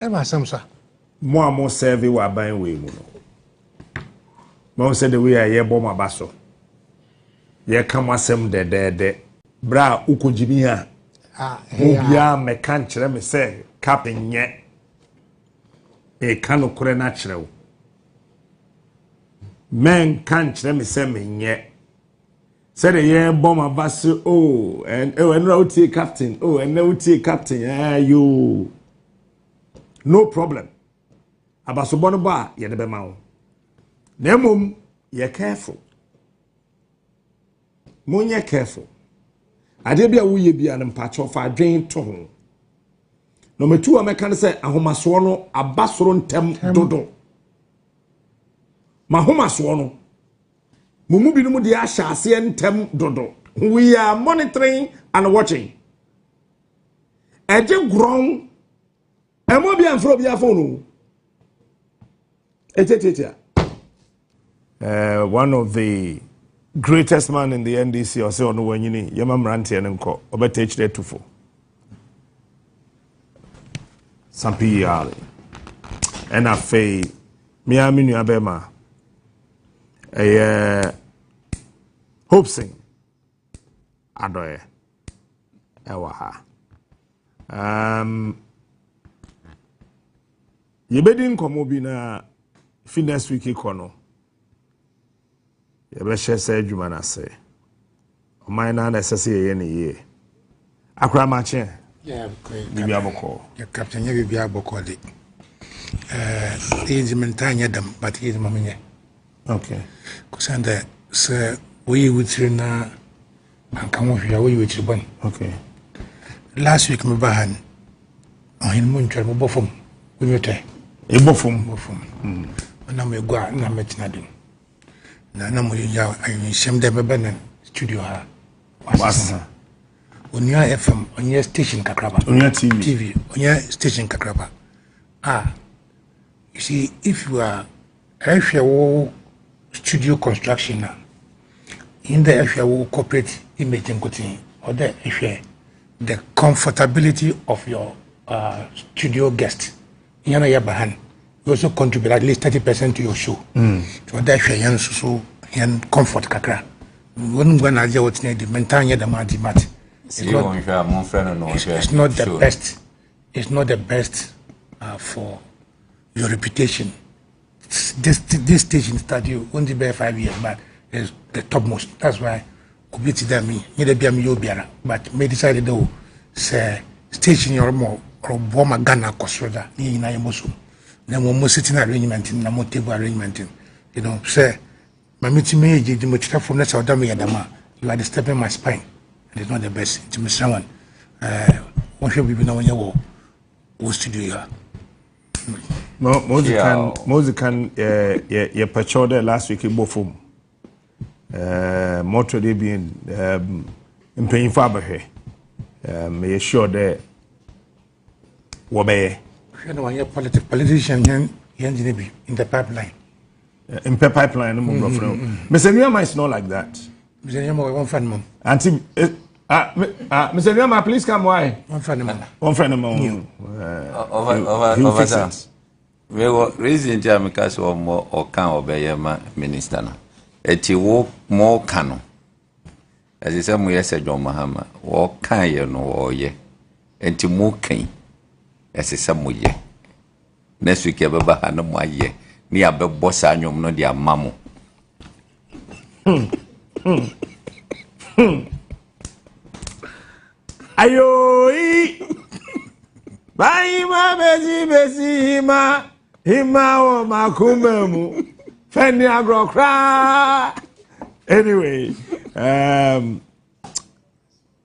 Ɛma asɛm sa. Mo a mo serve wɔ aban wei mu no, mahu sɛ the way a yɛbɔ mo aba so, yɛka mo asɛm dɛdɛɛdɛ. Berɛ a wokɔgyimi a, obiara mmɛka nkyerɛ me sɛ cap nyɛ. Meka nokorɛ no akyerɛ wo. Mɛnka nkyerɛ me sɛ menyɛ. Sɛdeɛ yɛbɔ mo aba so, oh, ɛnora wotie captain, oh, ɛnɛ wotie captain, yoo. No problem. Abasobɔ no bɔ a yɛde bɛma wo. Na mmom yɛ careful. Monyɛ careful. Adeɛ bi a woyɛ bi a no mpakyɛw fa adwen to ho. Na ɔmɛtu a mɛka no sɛ ahomasoɔ no aba soro ntɛm dodo. Ma ahomasoɔ no mo mu binom deɛ ahyɛ aseɛ ntɛm dodo. We are monitoring and watching. Ɛgye gorɔn. Ɛmo bi amfrɛ obi afon no. Etietiatia. One of the greatest man in the NDC ɔsɛ ɔno wanyini yɛma mmeranteɛ no nkɔ ɔbɛta akyirɛ atufo. Sampi Yali. Ɛna afei mea me nua bɛrima ɛyɛ Hopeson Adɔyɛ ɛwɔ ha. Yɛbɛdi nkɔmmɔ bi na fi next week kɔ no yɛbɛhyɛ sɛ adwuma no ase. Ɔman no na ɛsɛ sɛ yɛyɛ no yie. Akora makye biribi abɔkɔ. Captain nyɛ biribi abɔkɔ de. Ɛyi dzi mentaa nyɛ dɛm, but ɛyi dzi ma menyɛ. Okay. Kɔsan dɛ sɛ woyi wo tiri na anka ho hwee a, woyi wo tiri bɔne. Okay. Last week meba ha no, ɔhene mu ntwɛre mobɔ fam wonyo tɛ. Ɛbɔ fam. Bɔ fam. Ɔnam egu a na mɛtena do. Na mo yɛ ayɛnhyɛm dɛ mɛbɛ na studio ha. Wasesa. Onua FM ɔnyɛ station kakraba. Onua TV. TV ɔnyɛ station kakraba. Ah, you see, if you are ɛhwɛ wo studio construction na yin dɛ ɛhwɛ wo corporate image nkotin, ɔdɛ ɛhwɛ the comfortability of your studio guest. Yɛn na yɛ ba han, you also contribute at least 30% to your show. So ɔdɛ ɛhwɛ yɛn nso so yɛn comfort kakra. Wɔn ngua na agye wɔtena di mental nyɛ dɛm adi, but it's not, it's not the best. It's not the best for your reputation. This station started only about 5 years, but it's the topmost. That's why obi ti dɛ mi nye dɛ bia mi yɛ obiara, but me decide dɛ o sɛ station yɛ ɔmɔ ɔbɔ ma Ghana kɔ soro da ne yɛ nyinaa yɛ mo so na mo sitting arrangement na mo table arrangement sɛ maame ti mi yɛ gyegye mo kyerɛ fam na sɛ ɔda mi yɛ dɛm a, you are disturbing my spine and it's not the best. Nti mesrɛ wɔn wɔhwɛ biribi na wɔnyɛ wɔ studio yi ha. Mo kan yɛ pɛkyɛw dɛ last week bɔ fam mɔtɔ de bi mpanyinfo abɛhwɛ, meyɛ sure dɛ wɔbɛyɛ. Hwɛ na wɔnyɛ politician yɛn gyina bi in the pipeline. Mpɛ pipeline no mu brɔfo no. Mr. Niyama is not like that. Mr. Niyama wɔn fa ne ma. Auntie, Mr. Niyama, please come, why? Wɔn fa ne ma. Wɔn fa ne ma. Over, He will over, fix sir. it. Mewɔ reason nti a meka sɛ ɔmmɔ ɔka a ɔbɛyɛ ma minister no. Ɛti wo mo ka no. Ɛsɛ sɛ moyɛ sɛ John Mahama. Wɔka yɛ no wɔɔyɛ. Nti mo kan. Ɛsɛ sɛ moyɛ. Next week yɛbɛba ha na mo ayɛ. Ne yɛabɛbɔ saa nnwom no de ama mo. Ayoi. Bahima besi besi hima hima wɔ makoma mu. Fɛni agorɔ koraa. Anyway,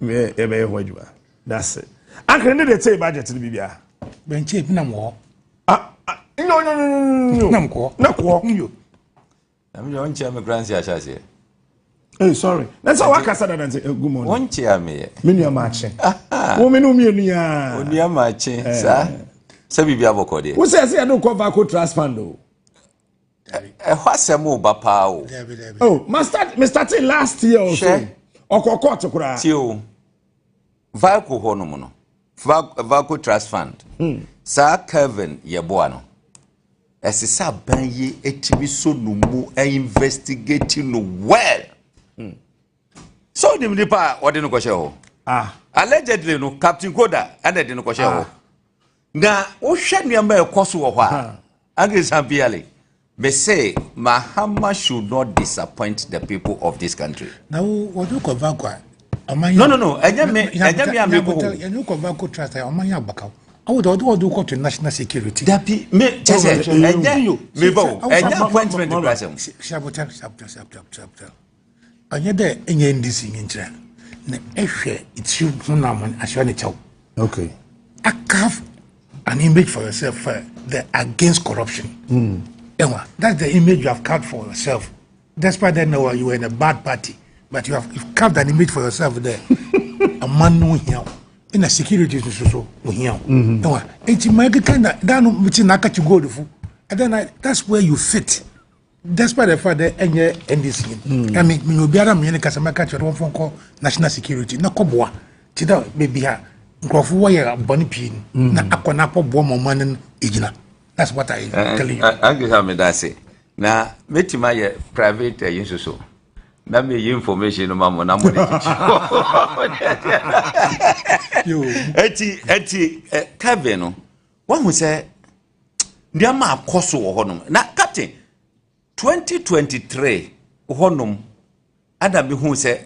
yɛbɛyɛ ho adwuma. That's it. Ankara ne de tee budget no bibia. Bɛnkyɛn bi nam wɔ. Ah, ah, no, no, no, no, no. Nam kɔ. Na kɔ. Nyo. Na mi deɛ ɔnkyea me koraa nsi ahyɛ aseɛ. Hey, sorry. Na sɛ wakasa dada nti, good morning. Wɔnkyea me yɛ. Me nua maakye. Wo me no mmienu ya. Onua maakye saa. Sɛ biribi abɔkɔ deɛ. Wo sɛ ɛsɛ yɛde kɔ Vaco Trust Fund o. Ɛhɔ asɛm o ba paa o. Dabi, dabi. Oh, ma start me started last year or so. Hwɛ. Ɔkɔ court koraa. Tie o. Vaco hɔ nom no. Vaco Trust Fund. Saa Kevin Yeboah no, ɛsɛ sɛ aban yi tumi sɔ no mu investigate no well. Sɛ onim nipa a ɔde no kɔhyɛ hɔ. Ah. Allegedly no, Captain Koda ɛna ɛde no kɔhyɛ hɔ. Ah. Na wohwɛ nneɛma a ɛkɔ so wɔ hɔ a, Agnes Ampiale, me se Mahama should not disappoint the people of this country. Na wo wɔde kɔ vaco a ɔman No, ɛnyɛ me, ɛnyɛ me a mekɔ hɔ. Yɛne kɔ vaco trust a ɔman yɛ abakaw. Awo de ɔde wokɔ to national security. Dabi, me kyɛ sɛ ɛnyɛ meba o, ɛnyɛ appointment kura asɛm. Sabotel, sabotel, sabotel, sabotel. Ɔnyɛ dɛ ɛnyɛ NDC nyi nkyerɛ. Na ɛhwɛ etiri ho na mo ahyɛ ne kyɛw. Okay. I carve an image for yourself the against corruption. Ewa, that's the image you have carved for yourself. Despite that, no, you were in a bad party, but you've carved an image for yourself there. A man no here. In a security so so here. Ewa, enti my kind of that no which na catch gold fu. And then that's where you fit. Despite the fact that any NDC, I mean, me obiara me ne kasa maka kyerɛ wɔn fɔnkɔ national security na kɔboa ti dɛ beebi a nkurɔfo wɔyɛ bɔne pii no na akɔ na akɔboa ma ɔman no egyina. That's what I tell you. Agnes Amedase, na mɛtumi ayɛ private ayi nso so na meyi information no ma mo na mo de kyekye. Yo. Eti Kevin no, wahu sɛ nneɛma akɔ so wɔ hɔnom. Na Captain, 2023 hɔnom ada mehu sɛ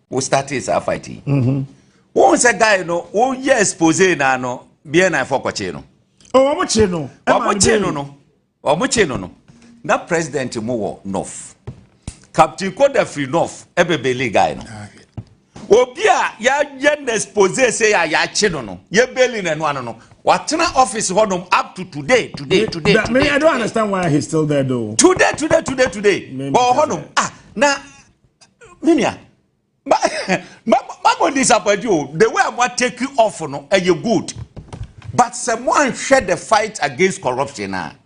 wo started saa fight yi. Wohu sɛ guy no, woyɛ expose na no, BNI fɔ kɔkyee no. Oh, wɔn kye no. Wɔn kye no no. Wɔn kye no no. Na president mu wɔ north. Captain Koda firi north ɛbɛ guy no. Obi a yɛayɛ no expose sɛ yɛ a yɛakye no no, yɛ bail no ɛno ano no, watena office hɔnom up to today, today, today, That, me, today, I don't understand why he's still there though. Today, today, today, today. Me- Wɔ hɔnom. Ah, na me nua, ma ma ma mo disappoint you. The way I'm take you off no, ɛyɛ good. But sɛ mo anhwɛ the fight against corruption a,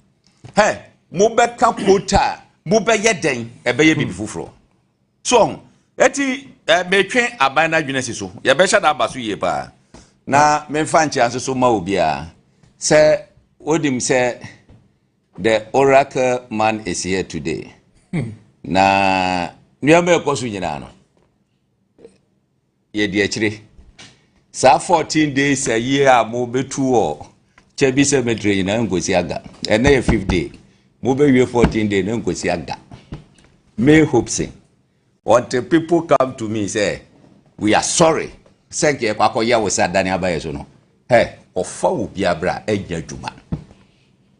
hey, mo bɛka quota, mo bɛyɛ dɛn, ɛbɛyɛ biribi foforɔ. So, eti metwe aban no adwene si so. Yɛbɛhyɛ da aba so yie paa. Na memfa nkyea nso so ma obiara. Sɛ wonim sɛ the oracle man is here today. Na nneɛma a ɛkɔ so nyinaa no, yɛdi akyire. Saa 14 days ayi a mobɛtu wɔ Kyebi Cemetery nyinaa nkosi aga. Ɛnɛ yɛ fifth day. Mobɛwie 14 day na nkosi aga. May hope say until people come to me say we are sorry sɛ nka yɛkɔ akɔyɛ wo sɛ adane abayɛ so no, hey, ɔfa wo bi abra ɛnyɛ adwuma.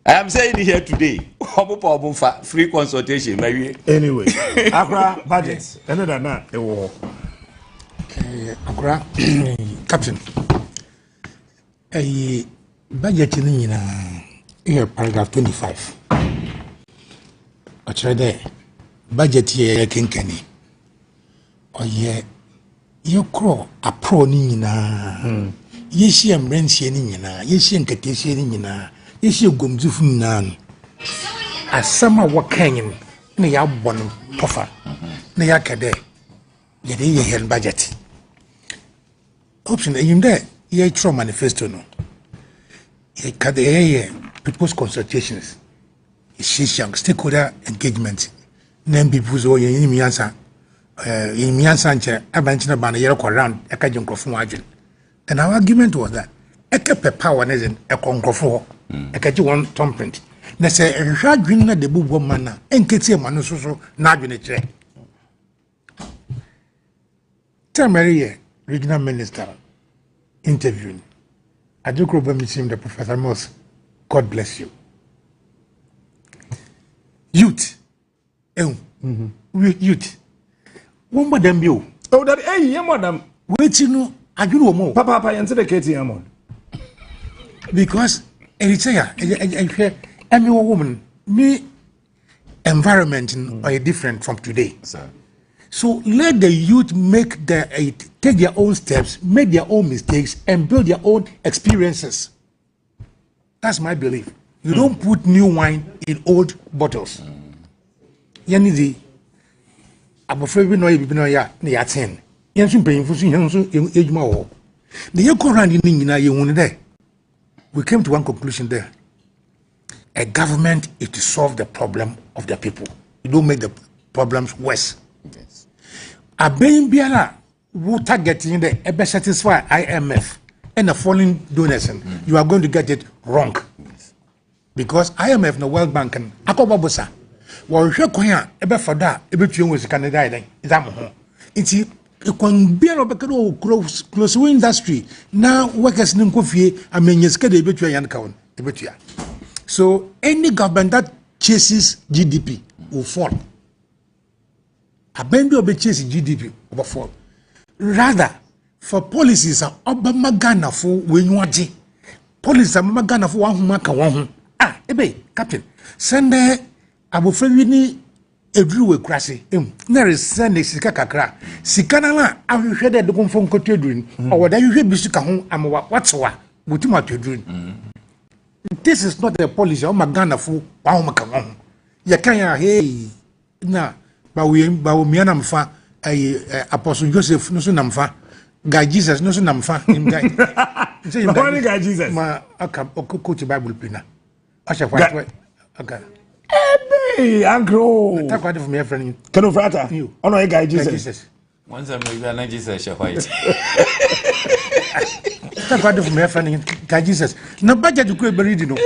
I am saying it here today. Ɔmo pa ɔmo nfa free consultation ma wie. Anyway, akora budget ɛne da na ɛwɔ hɔ. Akora captain, ɛyi budget no nyinaa yɛ paragraph 25. Ɔkyerɛ dɛ budget yɛ yɛ kenkani. Ɔyɛ yɛkorɔ aporɔ no nyinaa. Yɛhyia mmeranteɛ no nyinaa, yɛhyia nketeesia no nyinaa, yɛhyia gomdzifo nyinaa no. Asɛm a wɔka yi no na yɛabɔ no tɔfa na yɛaka dɛ yɛde yɛ yɛn budget. Option enyim dɛ yɛtwerɛ manifesto no, yɛka dɛ yɛyɛ people's consultations, yɛhyiahyia stakeholder engagement na NPP so yɛnyim nyansa, yɛnyim nyansa nkyɛ aba nkyɛn ba no yɛrekɔ round ɛka gye nkurɔfo ho adwene. And our argument was that ɛkɛ pɛ power ne dze ɛkɔ nkurɔfo hɔ, ɛkɛgye wɔn thumbprint. Na sɛ ɛhwehwɛ adwene na de bubu ma na ɛnketie ma no nso so n'adwene kyerɛ. Time yɛ regional minister interview no, Adekoro bɛ mi sim the Professor Mills, God bless you. Youth, ehu, youth, wɔn bɔ dɛm bi o. Oh, that hey, yɛn mɔ dam. Wɔn no adwene wɔ mu o. Papa papa yɛn ti de keti yɛn mɔ. Because ɛdi ya ɛhwɛ ɛmi wɔ wɔm no mi environment no ɔyɛ different from today. Sir. So let the youth make the take their own steps, make their own mistakes, and build their own experiences. That's my belief. You don't put new wine in old bottles. Yɛne di abɔfra bi na ɔyɛ bibi na ɔyɛ a na yɛaten. Yɛn nso mpanyinfo nso yɛn nso yɛn adwuma wɔ hɔ. Na yɛkɔ round ne nyinaa yɛhu no dɛ. We came to one conclusion there. A government is to solve the problem of the people. You don't make the problems worse. Yes. Abɛn biara wo target yi dɛ ɛbɛ satisfy IMF and the foreign donors, you are going to get it wrong. Because IMF na World Bank no akɔbɔ bosa. Wɔhwehwɛ kwan a ɛbɛfa do a ɛbɛtua wɔn sika no de ayɛ dɛn ɛdze ama ho. Nti kwan biara ɔbɛka dɛ ɔwɔ close industry na workers no nkɔ fie amenya sika de ɛbɛtua yɛn ka wɔn ɛbɛtua. So any government that chases GDP will fall. Abɛn bi a ɔbɛ chase GDP ɔbɛ fall. Rather, for policies a ɔbɛma Ghanafo wɔnyiwa policies a ɔbɛma Ghanafo wɔahoma aka wɔn ho. Ah, ebe captain, sɛndɛ abofra bi ni eduru wɔ ekurase ehu na resɛ ne sika kakra, sika no a ahwehwɛ dɛ de kɔnfɔ nkɔtɔ eduru no, ɔwɔ dɛ ahwehwɛ bi so ka ho ama wa watewa wotum atɔ eduru no. This is not a policy a ɔma Ghanafo wɔahoma ka wɔn ho. Yɛka yɛn a, hey, na Bawumia nam fa, ɛyɛ ɛ Apostle Joseph no so nam fa, Guy Jesus no so nam fa. Na wɔn ne Guy Jesus? Ma aka ɔkɔ quote Bible pii na ɔhyɛ white white aka. Hey, uncle. Takoradi fún mi yɛ fɛ ni. Ken Ofori-Atta. Yo. Ɔno ɔyɛ Guy Guy Jesus. Jesus. Wɔn sɛ mmerɛ bi a na Jesus hyɛ white. Takoradi fún mi yɛ fɛ ni Guy Jesus na budget kuro ebere di no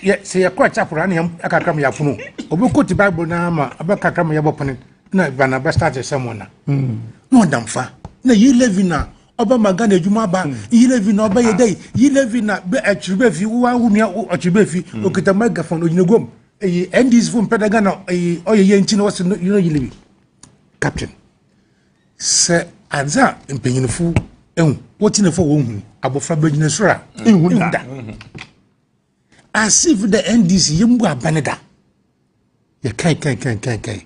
yɛ sɛ yɛ kɔ ɛkyɛ akora ne yɛ akakra mu yɛ apono obi quote Bible na ama abɛ kakra mu yɛ bɔ pɔne na bana bɛ start sermon na na ɔdam fa na yi levy na ɔbɛma Ghana adwuma aba, yi levy na ɔbɛyɛ dɛ yi levy na bɛ akyiri bɛ fi wo awo nua ɔkyiri bɛ fi okita microphone ogyina guam, eyi NDC fo mpɛ dɛ Ghana eyi ɔyɛ yɛ nti na wɔsi no yi levy. Captain, sɛ adze a mpanyinfo ehu wɔte ne fo wɔn hu abɔfra bɛgyina soro a Nhu da. As if the NDC yɛ mu abɛne da yɛ kan kan kan kan kan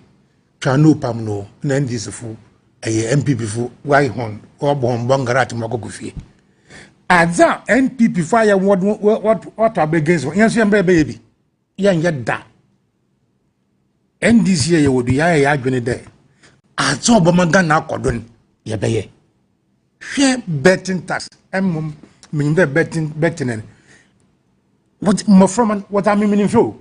twa no pam no na NDC fo ɛyɛ NPP fo wayi hɔn wɔbɔ hɔn bɔngara ati mu akɔkɔ fie. Adze a NPP fo ayɛ wɔd wɔd wɔtɔ abɛ against wɔn, yɛn nso yɛn bɛyɛ bɛyɛ bi yɛn yɛ da. NDC yɛ yɛwɔ do yɛayɛ yɛ adwene dɛ adze a ɔbɛma Ghana akɔ do no yɛbɛyɛ. Hwɛ betting tax ɛmom menyim dɛ betting no wɔdze mmɔframma no wɔdze amemene mfe o,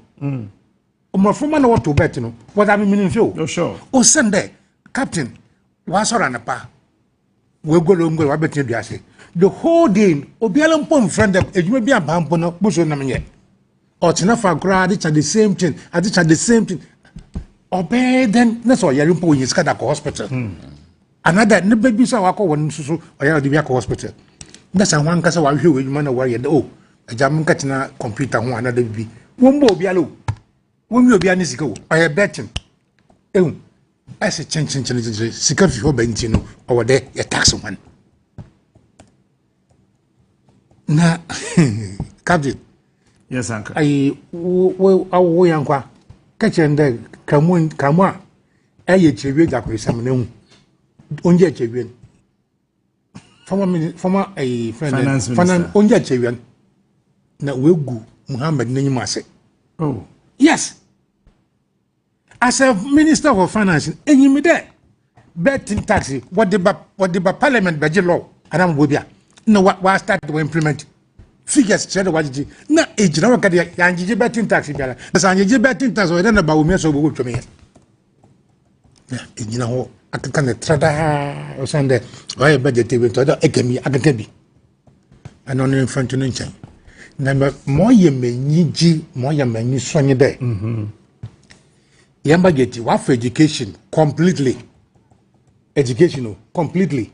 mmɔframma na wɔto bet no wɔdze amemene mfe o. Oh, sure. Osiane dɛ captain wasɔre anapa wegolo ngolo wabɛtena dua ase the whole day, obiara mpo mfrɛ dɛ edwuma bi aba mpo no boso nam nyɛ ɔtena fa koraa ade kya the same thing, ade kya the same thing. Ɔbɛyɛ dɛn ne sɛ ɔyare mpo onyi sika da kɔ hospital another ne bɛ bi sɛ wakɔ wɔn nso so ɔyare ɔde bi akɔ hospital na sɛ ho ankasa wahwɛ wɔ edwuma na wɔayɛ dɛ o agya mo nkɛtena computer ho another bi wɔn bɔ obiara o, wɔn wi obiara ne sika o, ɔyɛ betting ehu ɛsɛ kyenkyenkyen sika fi hɔ bɛ nti no ɔwɔ dɛ yɛ tax wɔn na captain. Yes, uncle. Ayi wo wo awo yɛn kwa kɛkyɛ no dɛ kramu kramu a ɛyɛ kyerɛwie dza akɔyɛsɛm na ehu ongye kyerɛwie no former mini former ayi friend. Finance minister. Finance ongye kyerɛwie no na wegu Muhammed n'enyim ase. Oh. Yes, as a minister for finance, enyim dɛ betting tax wɔde ba parliament bɛgye law anam wɔ bi a na wa start to implement figures kyerɛ dɛ wagyegye na egyina hɔ kɛdeɛ yɛangyegye betting tax biara na sɛ angyegye betting tax ɔyɛ dɛ na Bawumia sɛ ɔbɛwɔ twam yɛ na egyina hɔ akeka ne tra daa ɔsan dɛ ɔyɛ budget ebi nti ɔdɛ ɛka mi akeka bi ɛna ɔno mfa nto ne nkyɛn na ma ɔyɛ m'anyi gye ma ɔyɛ m'anyi sɔnye dɛ yɛn budget wafa education completely, education o completely.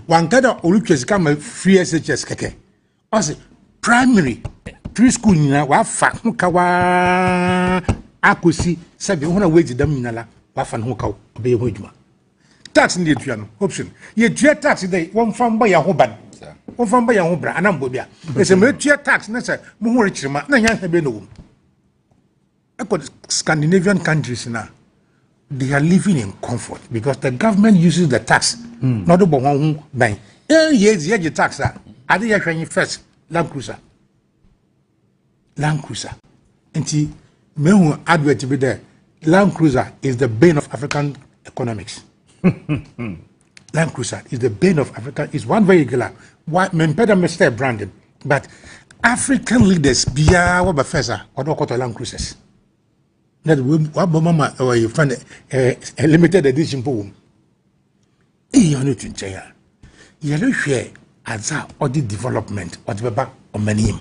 Wanka dɛ ɔretwa sika ma free SHS kɛkɛ, ɔsɛ primary pre school nyinaa wafa ho ka waa akɔsi sɛbi ho na wɔadi dɛm nyinaa la wafa ne ho ka ɔbɛyɛ ho adwuma. Tax no yɛtua no option yɛtua tax dɛ wɔmfa mbɔ yɛn ho ban, wɔmfa mbɔ yɛn ho bra anam bɔ bi a ɛsɛ mɛtua tax na sɛ mo ho rekyerɛ ma na nyansa bɛ na wɔ mu. Ɛkɔ Scandinavian countries na they are living in comfort because the government uses the tax na ɔde bɔ wɔn ho ban. Ɛyɛ ezi yɛgye tax a ade yɛhwɛ nye first Land Cruiser, Land Cruiser. Nti mehu advert bi dɛ Land Cruiser is the bane of African economics. Land Cruiser is the bane of Africa, is one vehicle a why mempɛ dɛ mr branding but African leaders biara wɔba first a, ɔde ɔkɔtɔ Land Cruisers na de wabɔ mama ɔyɛ fɛn ɛ limited edition po wɔm. Eyi ɔno tu nkyɛn a, yɛrehwɛ adze a ɔde development ɔde bɛba ɔman yi mu.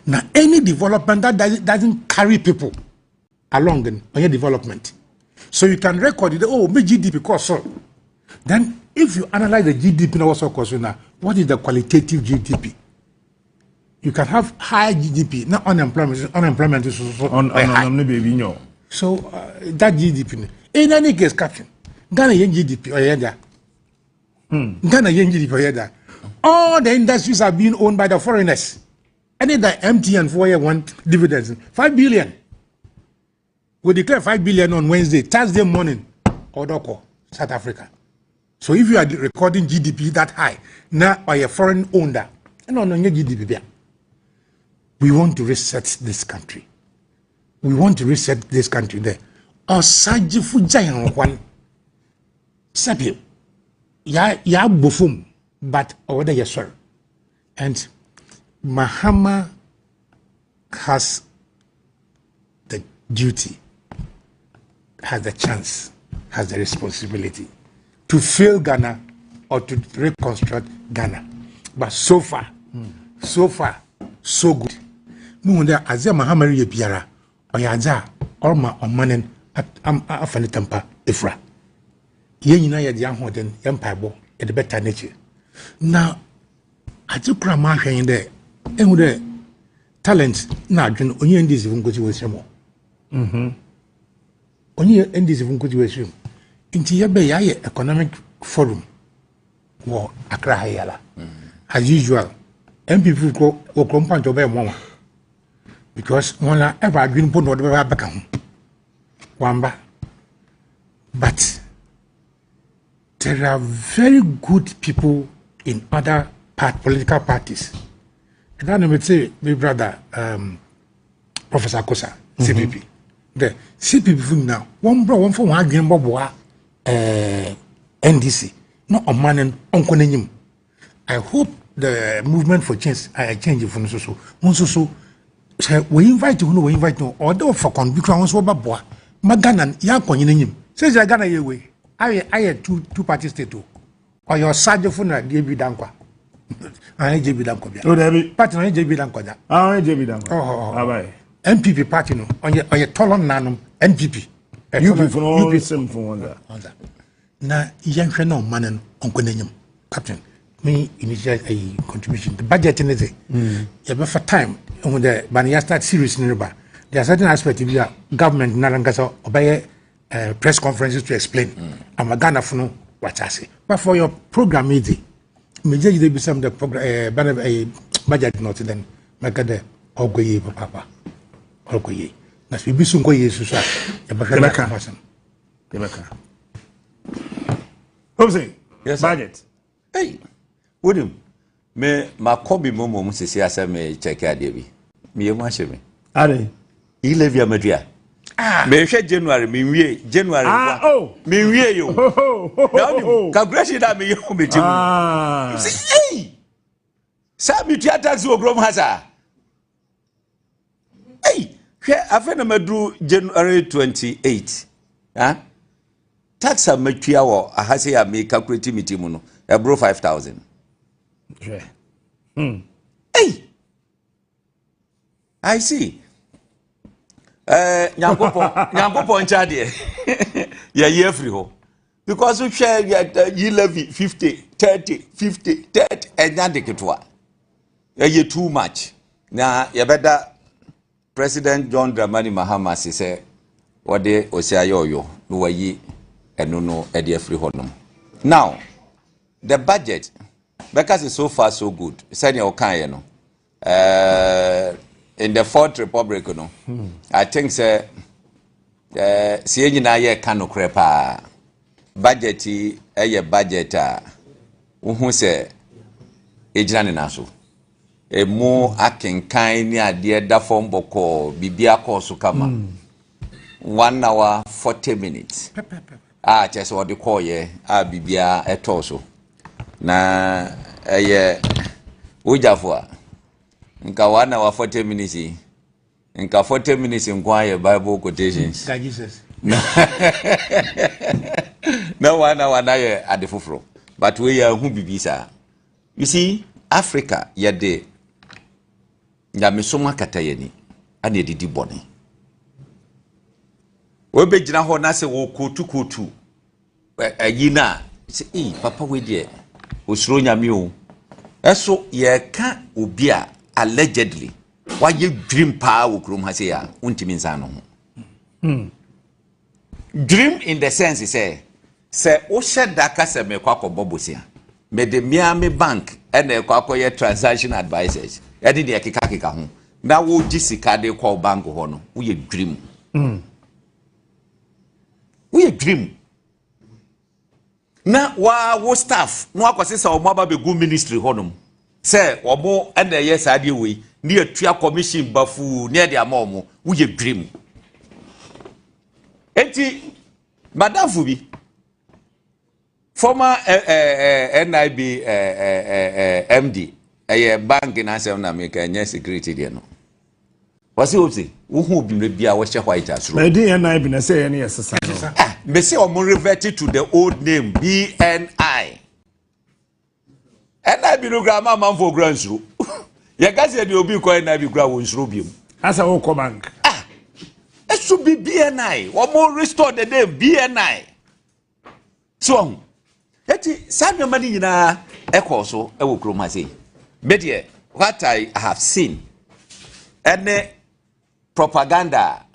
Na any development that doesn't carry people along no, ɔnyɛ development. So you can record it, oh, me GDP kɔ soro. Then if you analyze the GDP na wɔsɔ kɔ so na, what is the qualitative GDP? You can have high GDP na unemployment so on ɔyɛ high. On ne baby nyɔ. So that GDP no, in any case, captain, Ghana yɛn GDP ɔyɛ da. Ghana yɛn GDP ɔyɛ da. All the industries are being owned by the foreigners. Any the MTN for year one dividends 5 billion. We declare 5 billion on Wednesday, Thursday morning, Odoko, South Africa. So if you are recording GDP that high, now or a foreign owner, no, GDP bia. We want to reset this country. We want to reset this country there. Ɔsagyefo gya kwan. Sɛbi, ya abɔ fam, but ɔwɔ dɛ yɛ sɔre. And Mahama has the duty, has the chance, has the responsibility to fail Ghana or to reconstruct Ghana. But so far, so far, so good. Muhu dɛ adze a Mahama reyɛ biara, ɔyɛ adze a ɔrema ɔman no afa ne tampa efura. Yɛn nyinaa yɛde ahoɔden, yɛn mpaebɔ, yɛde bɛta n'akyi. Na adze koro a mahwɛ yi dɛ, ehu dɛ talent na adwene onye NDC fo nkosi wɔ esirim hɔ. Onye NDC fo nkosi wɔ esirim. Nti yɛbɛ yɛayɛ economic forum wɔ Accra ha yi ala. As usual, NPP kɔ wɔ kurom pantɔ ɔbɛyɛ mɔwa. Because wɔn na ɛfɛ adwene mpo na ɔde bɛba abɛka ho. Wamba. But there are very good people in other political parties. And then I say, my brother, Professor Kosa, CPP. The CPP fo nyinaa, wɔn bra wɔn fɔ wɔn adwene bɔboa NDC na ɔman no ɔnkɔ n'anim. I hope the Movement for Change, change fo no nso so, wɔn nso so sɛ wɔ invite ho no, wɔ invite no, ɔde ɔfa kwan bi kora wɔn nso wɔbɛboa ma Ghana yɛ akɔnye n'anim. Sɛ Ghana yɛ wei ayɛ two party state o. Ɔyɛ ɔsagyefo na JB Dankwa. Ayɛ JB Dankwa bia. O dabi. Party na ɔyɛ JB Dankwa da. Ah, ɔyɛ JB Dankwa. Ɔhɔ. Abaye. NPP party no ɔyɛ tɔlɔ nanom NPP. UP fo no nsɛm fo wɔn da. Ɔnza. Na yɛnhwɛ na ɔman no ɔnkɔ n'anim. Captain, me initial ayi contribution, the budget ne de yɛbɛfa time ehu dɛ bani yɛ start series ne ba, there are certain aspect bi a government nara nkasa ɔbɛyɛ press conferences to explain ama Ghana fo no wate ase. But for your program yi de, megye gyina bi sɛm dɛ program bana budget na ɔte dɛn mɛka dɛ ɔkɔ yie papaapa, ɔkɔ yie, na sɛ ebi so nkɔ yie soso a, yɛbɛhwɛ Yɛbɛka. Na asɛm. Yɛbɛka. Hobson. Yes, sir. Budget. Hey, wonim me makɔ bi mmom sisi asɛ me kyɛkɛ adeɛ bi meyɛ mu ahyɛ me. Ade. E-levy amatua mehwɛ January, menwie January. Ah, nkoa. oh. Menwie yi o. Ho ho ho Na ho wonim ho. calculation na meyɛ wɔ me ti mu. Ah. Sɛ, ei, saa metua tax wɔ kurom ha saa. Ei, hwɛ, afei na maduru January 28. Ah? Tax a matua wɔ aha sɛ a me calculate me ti mu no, ɛboro 5000. Hwɛ. Ei! I see. Nyankopɔn nkyɛ adeɛ yɛyi afiri hɔ because hwɛ yɛ yi levy 50 30 50 30, ɛnya de ketewa, ɛyɛ too much. Na yɛbɛda President John Dramani Mahama ase sɛ wɔde osi ayɛ ɔyɔ na wayi ɛno no ɛde afiri hɔ nom. Now the budget, bɛka sɛ so far so good. Sɛnea ɔkaeɛ no, in the Fourth Republic no, I think sɛ sɛ yɛn nyinaa yɛreka nokorɛ paa, budget yi ɛyɛ budget a wohu sɛ ɛgyina ne nan so, emu akenkan ne adeɛ da fam bɔkɔɔ, biribi akɔɔ so kama. 1 hour 40 minutes a kyerɛ sɛ ɔde kɔɔyɛ a biribiara ɛtɔɔ so na ɛyɛ wogyafo a Nka 1 hour 40 minutes yi, nka 40 minutes nko ayɛ Bible quotations. Ka Jesus. Na 1 hour na yɛ ade foforɔ, but wei yɛ ahu bibi saa. You see, Africa, yɛde nyamesom akata yɛn ani ana yɛdidi bɔne. Wɔbɛgyina hɔ na sɛ wɔkootu kootu ɛyi no a, sɛ ei, papa wei deɛ, osuro Nyame o. Ɛso yɛka obi a allegedly wayɛ dwirim paa wɔ kurom ha sei a, wontumi nsan no ho. Dwirim in the sense sɛ wohyɛ da ka sɛ mekɔ akɔbɔ bosia, mede mmea me bank ɛna ɛkɔ akɔyɛ transaction advisors ɛne deɛ ɛkekakeka ho na wogye sika de kɔ bank hɔ no, woyɛ dwirim, woyɛ dwirim. Na waa wo staff na wakɔse sɛ ɔmo aba bɛgu ministry hɔnom sɛ ɔmo ɛna ɛyɛ saa adeɛ wei ne yɛtua commission bafuu ne yɛde ama ɔmo, woyɛ dwirim. Eti madamfo bi, former NIB MD, ɛyɛ bank n'asɛm na meka, ɛnyɛ security deɛ no, wɔsi o wohu obi mmerɛ bi a wɔhyɛ white asoro. Na ɛdin yɛn nan bi na sɛ yɛn yɛ sesa no. Ah, mbese ɔmo revert to the old name, BNI. NIB no kura ama amanfo kura nsuro. Yɛka sɛ deɛ obi kɔ NIB kura wɔ nsuro biom. Asa wokɔ bank. Ah, ɛso bi BNI, wɔn restore the name BNI so ɔho. Eti saa nneɛma no nyinaa ɛkɔɔ so ɛwɔ kurom ha sei. Me deɛ, what I have seen ɛne propaganda a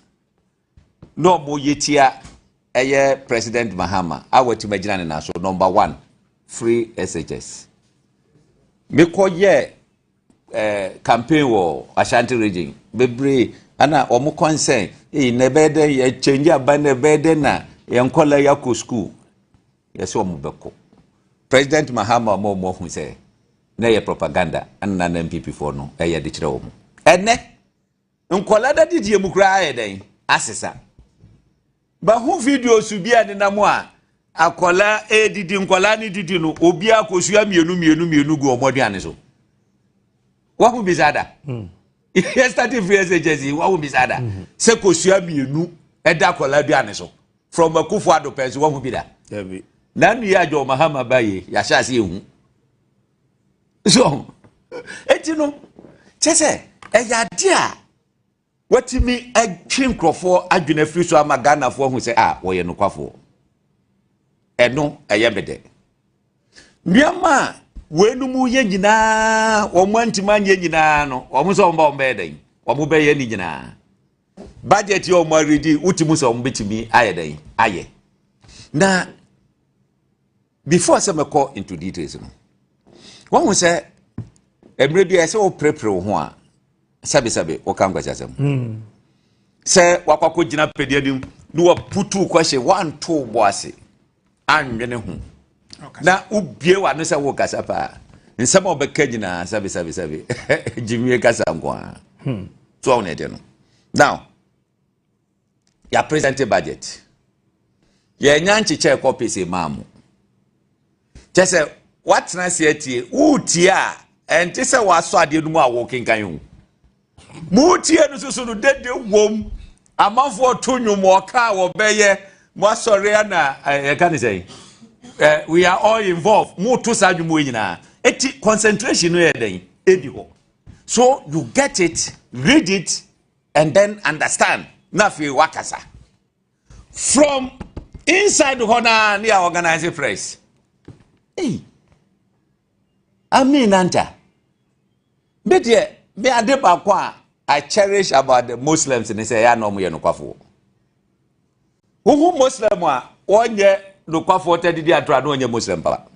na ɔmo yɛ tia ɛyɛ President Mahama a watumi agyina ne nan so. Number one, free SHS. Mekɔ yɛ campaign wɔ Ashanti Region bebree, ana wɔn concern ee na ɛbɛyɛ dɛ yɛ change aba, na ɛbɛyɛ dɛ na yɛn nkɔla yɛ akɔ school. Yɛsɛ wɔn bɛkɔ. President Mahama ɔmo ahu sɛ na ɛyɛ propaganda ɛna na NPP foɔ no ɛyɛ de kyerɛ wɔn. Ɛnɛ nkɔla da didie mu koraa ayɛ dɛn asesa. Bahu videos bi a nenam a akɔla edidi, nkɔla ne didi no, obi akosua mmienu mmienu mmienu gu ɔmo aduane so. Wahu bi saa da? Yɛ starting free SHS yi, wahu bi saa da sɛ kosua mmienu ɛda akɔla aduane so from Akufo Addo pɛn so? Wahu bi da? Dabi. Nanu yɛ adwa Mahama ba yi, yɛahyɛ ase ehu so. Eti no kyɛ sɛ ɛyɛ ade a watumi atwi nkurɔfoɔ adwene afiri so ama Ghanafoɔ ahu sɛ a wɔyɛ nokwafoɔ. Ɛno ɛyɛ me dɛ. Nneɛma a weinom yɛ nyinaa, wɔn antumi anyɛ nyinaa no, wɔn nso wɔn ba wɔn bɛyɛ dɛn, wɔn bɛyɛ ne nyinaa. Budget yɛ wɔn aredi, wotumi sɛ wɔn bɛtumi ayɛ dɛn ayɛ. Na before sɛ mɛkɔ into details no, wɔn ho sɛ mmerɛ bi a ɛsɛ wɔpirepire wo ho a, sɛbesɛbe wɔka nkwasi asɛm sɛ wakɔ akɔgyina pɛdi anim na waputu kɔhyɛ wanto bɔ ase anwene ho na wobie w'ano sɛ wokasa paa, nsɛm a wɔbɛka nyinaa, sɛbesɛbesɛbe, gyimie kasa nko a so ɔwo na ɛdeɛ no. Now yɛ present budget, yɛnya nkyekyɛ copies maa mo kyɛ sɛ woatena ase atie. Wotie a, ɛnte sɛ woasɔ adeɛ no mu a wokenkan o. Motie no soso no dede wom, amanfoɔ to nnwom, ɔka a wɔbɛyɛ mo asɔre ana yɛka ne sɛn, we are all involved. Moto saa nnwom wɔ nyinaa, eti concentration no yɛ dɛn ɛdi hɔ, so you get it, read it and then understand na afei wakasa from inside hɔ naa ne yɛ organize press. Hey, amin nanta me deɛ, me ade baako a I cherish about the Muslims ne sɛ ɛyɛ ana ɔmo yɛ nokwafoɔ. Wohu Muslim a wɔnyɛ nokwafoɔ tɛ didi ato a, na ɔnyɛ Muslim papa.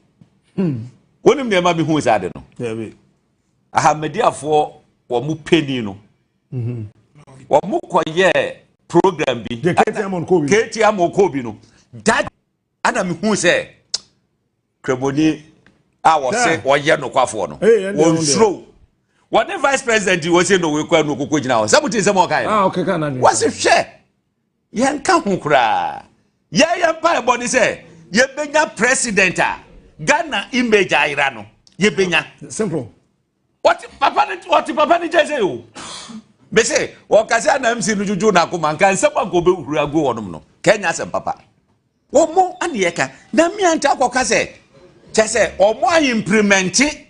Wonim nneɛma mi hu saa de no. Dabi. Ahmadiyyafoɔ, wɔn mo panyin no, wɔn mo kɔyɛ program bi. Deɛ KT Amon kɔ bi. KT Amon kɔ bi no, that ana mi hu sɛ kramoni a wɔse wɔyɛ nokwafoɔ no, Hey, ɛndeɛ wɔn ɔno deɛ. suro wɔne vice president wɔse no wɔkɔ no koko gyina hɔ sɛ mo ti nsɛm a ɔka yɛ no. Ah, ɔkeka na dwen. Wɔsi hwɛ, yɛnka ho koraa, yɛyɛ mpaebɔ ne sɛ yɛbɛnya president a Ghana image ayera no yɛbɛnya. Simple. Wɔte papa ne wɔte papa ne kyɛn sɛ o. Mese wɔkasa na MC no dwodwo n'akoma nka nsɛm a nka ɔbɛhuru agu hɔnom no kɛnyɛ asɛm papa. Wɔn mo ane yɛka na mmea nta akɔka sɛ kyɛ sɛ wɔn a implemente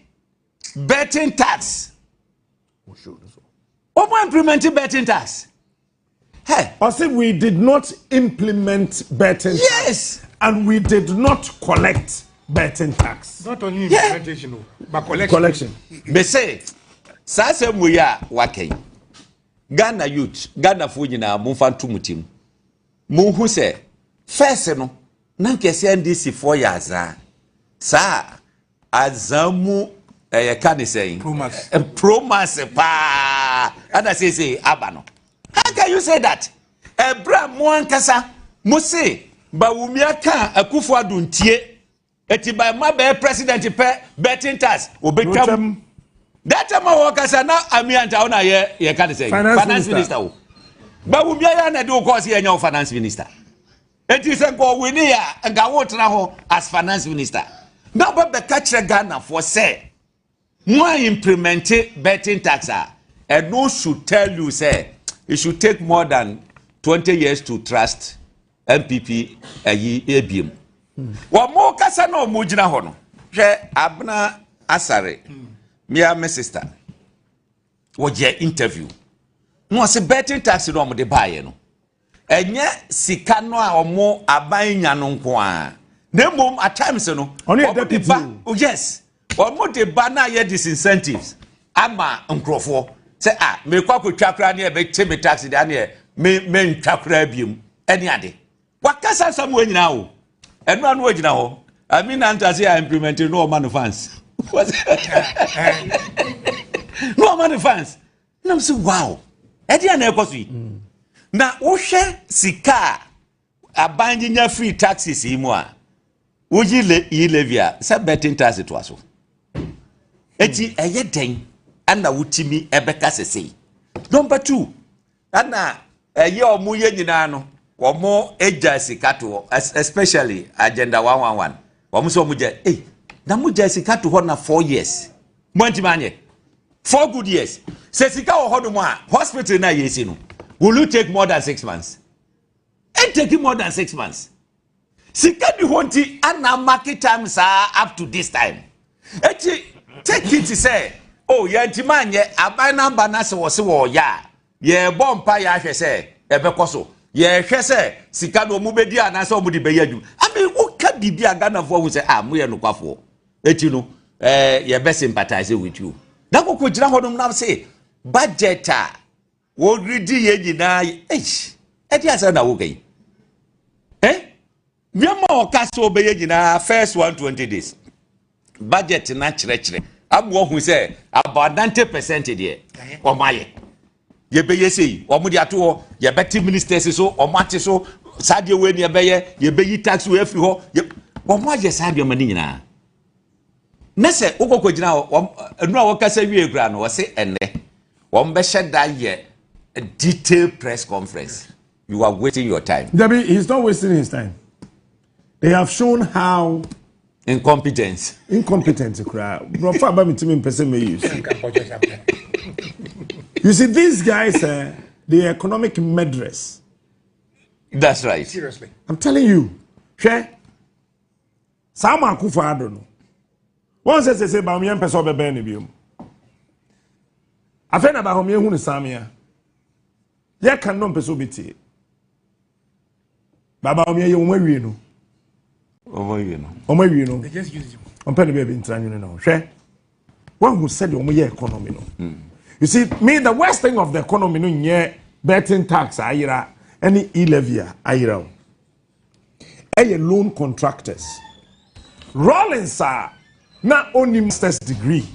betting tax. Wɔn implemente betting tax. Hey. Ɔse we did not implement betting yes. tax. And we did not collect betting tax. Not only implementation, yeah. but collection. Collection. Mese saa asɛm wei a waka yi Ghana youth Ghanafoɔ nyinaa momfa nto mo tim monhu sɛ first no na nkɛsɛ NDC foɔ yɛ azaa saa Azan mu ɛyɛ ka ne sɛn? Promax. Promax paa ɛna seesei aba no. How can you say that? Ɛberɛ a mo ankasa mo se Bawumia ka Akufo Addo ntie eti ba ma bɛyɛ president pɛ betting tax obetwam. That time a wɔkasa na Amianta wo na yɛ yɛ ka ne sɛn? Finance minister wo. Bawumia yɛ na de wo kɔɔ se yɛnyɛ wo finance minister. Enti sɛ nka ɔwini a, nka wotena hɔ as finance minister. Na wobɛbɛka kyerɛ Ghanafoɔ sɛ mo a implemente betting tax a, ɛno should tell you sɛ it should take more than 20 years to trust NPP ayi ebiem. Wɔn mo kasa na wɔn gyina hɔ no, hwɛ Abena Asare, mea me sister, wɔyɛ interview. Na wɔsi betting tax na wɔn de baayɛ no. Ɛnyɛ sika no a wɔn aban nya no nko ara, na mmom at times no, wɔn de ba, oh yes, wɔn de ba na ayɛ disincentives ama nkurɔfoɔ sɛ ah mekɔ akɔtwa koraa ne ɛbɛkye me taxi deɛ aneɛ me mentwa koraa biom ɛne ade. Wakasa nsɛm wɔ nyinaa o, ɛno ano wɔgyina hɔ. Amina Ntase a implement no ɔma no fans. No ɔma no fans. Na m sɛ wow, ɛdeɛ na ɛkɔ so yi. Na wohwɛ sika a aban nyinya free taxes yi mu a, woyi le yi levy a sɛ betting tax toa so. Eti ɛyɛ dɛn ɛna wotumi ɛbɛka sesei. Number two, ɛna ɛyɛ ɔmo yɛ nyinaa no, wɔn agya sika to hɔ, especially agenda 111. Wɔn sɛ wɔn gya, ei, na mo gya sika to hɔ na 4 years. Mo antumi anyɛ. 4 good years. Sɛ sika wɔ hɔ nom a, hospital na yɛsi no, will you take more than 6 months? It take more than 6 months. Sika di hɔ nti ana market time saa up to this time. Eti take it sɛ, oh, yɛntumi anyɛ aban namba na sɛ wɔse wɔɔyɛ a, yɛbɔ mpa yɛ ahwɛ sɛ ɛbɛkɔ so. Yɛhwɛ sɛ sika no ɔmo bɛdi anaasɛ ɔmo de bɛyɛ adwuma. I mean, woka biribi a Ghanafoɔ hu sɛ, ah, moyɛ nokwafoɔ. Eti no, yɛbɛ sympathize with you. Na koko gyina hɔ nom na se budget a wɔredi yɛn nyinaa, eish, ɛde asɛm na woka yi. Eh? Nneɛma a ɔka sɛ ɔbɛyɛ nyinaa first 120 days. Budget na kyerɛkyerɛ. Amu ɔhu sɛ about 90% deɛ wɔn ayɛ. Yɛbɛyɛ sɛ yi, wɔn de ato hɔ, yɛbɛte ministers so, wɔn ate so, saa deɛ wei ni yɛbɛyɛ, yɛbɛyi tax wei afiri hɔ. Wɔn ayɛ saa nneɛma no nyinaa. Na sɛ wokɔkɔ gyina hɔ, wɔn ɛnu a wɔkasa wie kura no, wɔse ɛnɛ wɔn bɛhyɛ da yɛ detailed press conference. You are wasting your time. Debbie, he's not wasting his time. They have shown how incompetence. Incompetent koraa. Brɔfo aba mi ti mi mpɛ sɛ mi use. You see, these guys, they are economic murderers. That's right. Seriously. I'm telling you. Hwɛ, saa ma Akufo Addo no. Wɔn sɛ Bawumia mpɛ sɛ ɔbɛbɛn ne biom. Afei na Bawumia hu ne samia. Yɛ kan no mpɛ sɛ ɔbɛtie. Baba Bawumia yɛ wɔn awie no. Wɔn awie no. Wɔn awie no. They just use him. Ɔmpɛ ne baabi ntena nwene no. Hwɛ, wɔn hu sɛdeɛ wɔn yɛ economy no. You see, me the worst thing of the economy no nyɛ betting tax ayera ɛne e-levy a ayera o. Ɛyɛ loan contractors. Rawlings a na ɔni masters degree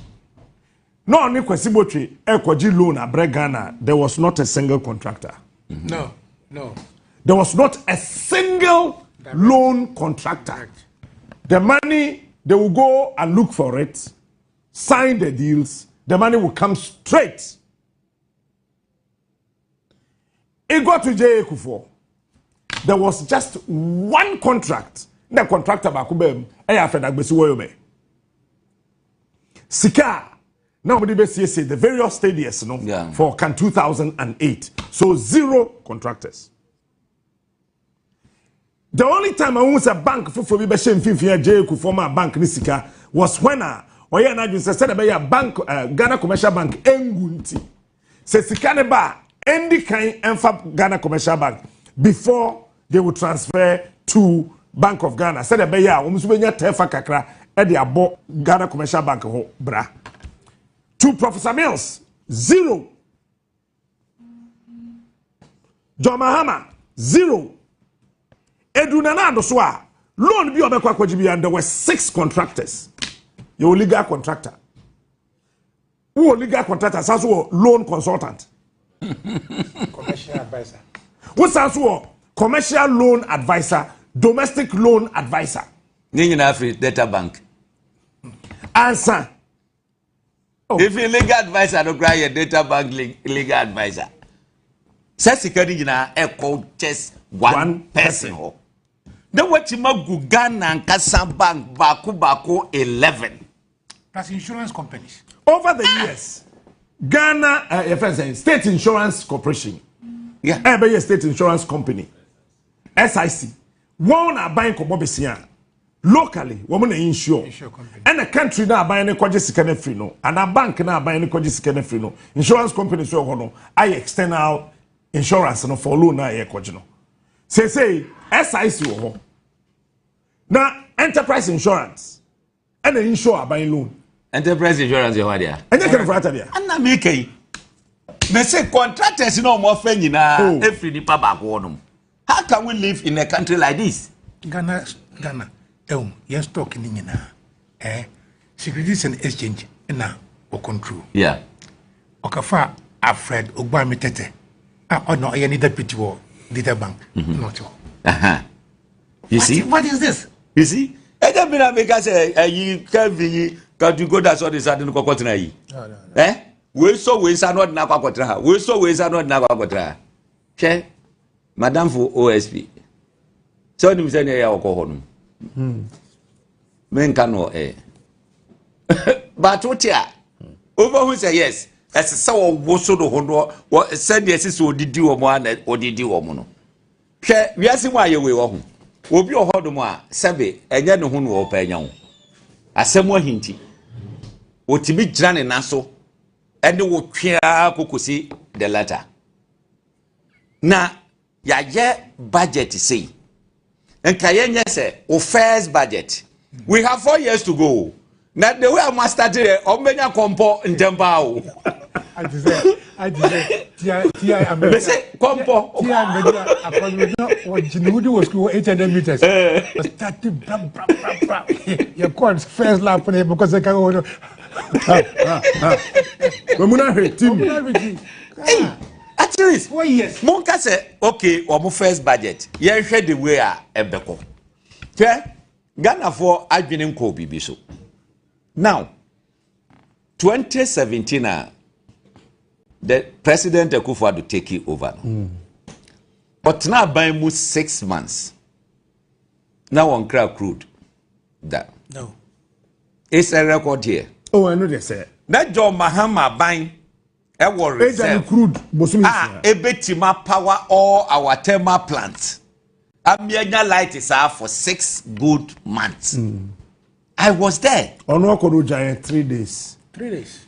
na ɔne Kwasi Botwe ɛkɔgye loan abrɛ Ghana, there was not a single contractor. No. There was not a single loan contractor. The money, they will go and look for it, sign the deals, the money will come straight. It got to J.A. Kufuor. There was just one contract. The contractor baako bɛm ɛyɛ Alfred Agbesi Woyome. Sika. Na wɔde bɛsiesie the various stadiums no for CAN 2008. So zero contractors. The only time I sɛ bank foforɔ bi bɛhyɛ mfimfini a J.A. Kufuor ma bank ne sika was when a ɔyɛ n'adwene sɛ sɛdeɛ ɛbɛyɛ a bank Ghana Commercial Bank engu, nti sɛ sika ne ba a, ɛndi kan ɛnfa Ghana Commercial Bank before they will transfer to Bank of Ghana, sɛdeɛ ɛbɛyɛ a wɔn nso bɛnya tɛɛfa kakra ɛde abɔ Ghana Commercial Bank ho bra. To Professor Mills, zero. John Mahama, zero. Edu Nana Addo so a, loan bi a ɔbɛkɔ akɔgye bi, and there were six contractors. Yɛwɔ legal contractor, wowɔ legal contractor, san so wɔ loan consultant, commercial adviser. Wosan so wɔ commercial loan adviser, domestic loan adviser. Ne nyinaa firi Data Bank. Ansa. Oh. If legal adviser no koraa yɛ Data Bank legal adviser, sɛ sika no nyinaa ɛkɔ just one person hɔ na watumi agu Ghana nkasa bank baako baako 11. Plus insurance companies. Over the years, Ghana yɛfrɛ sɛ State Insurance Corporation, ɛbɛyɛ State Insurance Company, SIC, wɔn na aban kɔbɔ besia locally, wɔn na insure. Insure company. Ɛna country na aban ne kɔgye sika no afiri no, ana bank na aban ne kɔgye sika no afiri no, insurance company so ɛwɔ hɔ no ayɛ external insurance no for loan na yɛ kɔgye no. Seesei SIC wɔ hɔ na Enterprise Insurance ɛna insure aban loan. Enterprise Insurance yɛ hɔ adeɛ. Ɛnyɛ Ken Ofori-Atta deɛ. Ana meka yi, mese contractors na ɔmo afɛ nyinaa efiri nipa baako hɔ nom. How can we live in a country like this? Ghana ɛwɔ yɛn stock ni nyinaa, Securities and Exchange na wɔ control. Ɔkafa Alfred Ogbarmey Tetteh a ɔna ɔyɛ ne deputy wɔ Data Bank na ɔte hɔ. You see? What is this? You see, ɛjẹ mi na mi ka sɛ ɛyi Kevin yi katuko da sɔ de sa de no kɔkɔ tena yi ɛ wei sɔ wei nsa na ɔde n'akɔ akɔtena ha, wei sɔ wei nsa na ɔde n'akɔ akɔtena ha. Hwɛ, madamfo OSP sɛ ɔnim sɛ ne ɛyɛ ɔkɔ hɔ no, menka no ɛ bato te a wobɛhu sɛ yes, ɛsɛ sɛ wɔwo so no ho no wɔ sɛdeɛ ɛsɛ sɛ ɔdidi wɔ mu a na ɔdidi wɔ mu no. Hwɛ, wiase mu a yɛwei wɔ ho, obi wɔ hɔ nom a sɛbe ɛnyɛ ne ho na wɔpɛ anya wo asɛm ahinti, wɔtumi gyina ne nan so ɛne wo twea kokosi the letter. Na yɛayɛ budget sei, nka yɛnyɛ sɛ wo first budget, we have 4 years to go. Na the way a mo start yɛ, ɔmo bɛnya kɔmpɔ ntɛm paa o. Ati sɛ tia tia America. Bɛsɛ kɔmpɔ. Tia America akɔni wɔgyina wodi wɔ school 800 meters, start bra bra bra bra, yɛ kɔ first lap na yɛ bɛ kɔ sɛ kan wɔ no. Wɔn mu na hwɛ team. Hey, at least 4 years. Monka sɛ okay, ɔmo first budget, yɛnhwɛ the way a ɛbɛkɔ. Hwɛ, Ghanafoɔ adwene nkɔɔ biribi so. Now, 2017 a the President Akufo-Addo take over no, ɔtena aban mu 6 months na wɔn kra crude da. No. It's a record here. Oh, ɛno deɛ sɛ. Na John Mahama aban ɛwɔ Eja ni reserve crude bosomi a nsia. ebetumi power all our thermal plants amianya light saa for 6 good months. I was there. Ɔno akɔ no gya yɛn 3 days. 3 days.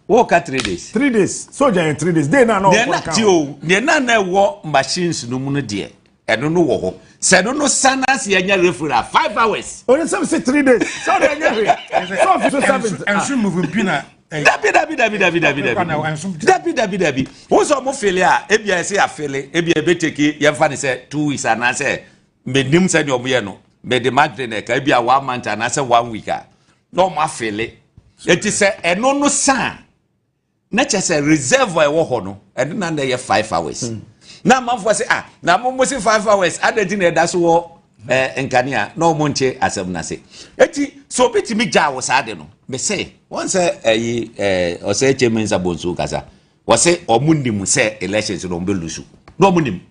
Wɔɔka 3 days. 3 days so gya yɛn 3 days day na na Deɛ ɔkɔ na ka ti ho. o, deɛ na na ɛwɔ machines no mu no deɛ, ɛno no wɔ hɔ sɛ ɛno no sana se yɛnya referral 5 hours. Only sɛ sɛ 3 days sɛ ɔde ɛnyɛ hwee sɛ ɔfi so seven. Ɛnso moving pin na. Dabi, dabi, dabi, dabi, dabi, dabi. Dabi, dabi, dabi. Wọn sɛ ɔmo fill a, ebi a ɛsɛ yɛafill, ebi a ebe take, yɛmfa ne sɛ 2 weeks anaasɛ menim sɛ deɛ ɔmo yɛ no, mɛde madwene na ɛka ebi a one month anaasɛ one week a na ɔmo afill. Eti sɛ ɛno no san na kyɛ sɛ reserve a ɛwɔ hɔ no, ɛno na na ɛyɛ 5 hours na amanfoɔ sɛ, ah, na mo mo se 5 hours adanti na ɛda so wɔ nkanea na ɔmo nte asɛm n'ase. Eti so obi tumi gya wɔ saa de no bɛsɛ wɔn sɛ ɛyi ɔsɛ ɛkyɛ Mensa Bonsu kasa, wɔsɛ ɔmo nim sɛ elections no ɔmo bɛ lose, na ɔmo nim.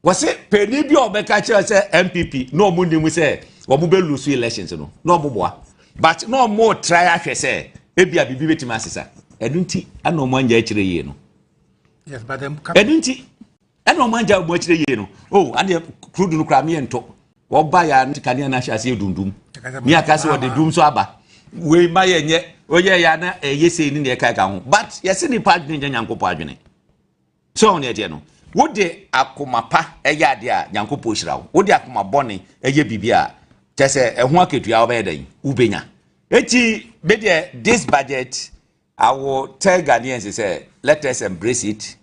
Wɔsɛ panyin bi a ɔbɛka kyerɛ sɛ NPP na ɔmo nim sɛ ɔmo bɛ lose elections no na ɔmo boa, but na ɔmo try ahwɛ sɛ Ebia biribi bɛtumi asesa. Ɛno nti ɛna wɔn angya akyire yie no. Yes, but then ɛno nti ɛna wɔn angya wɔn akyire yie no. Oh, adeɛ crude no koraa meyɛ ntɔ. Wɔba yɛ a kanea no ahyɛ aseɛ dundum. Ne aka sɛ wɔde dum so aba. Wei ma yɛ nyɛ oyɛ yɛ ana ɛyɛ sei ne deɛ ɛka ɛka ho. But yɛse nipa adwene nyɛ Nyankopɔn adwene. So ɔho deɛ ɛteɛ no? Wode akoma pa ɛyɛ adeɛ a Nyankopɔn hyira wo. Wode akoma bɔne ɛyɛ biribi a kyɛ sɛ ɛho akatua wobɛyɛ dɛn? Wobɛnya. Eti me deɛ this budget I will tell Ghanaians sɛ let us embrace it.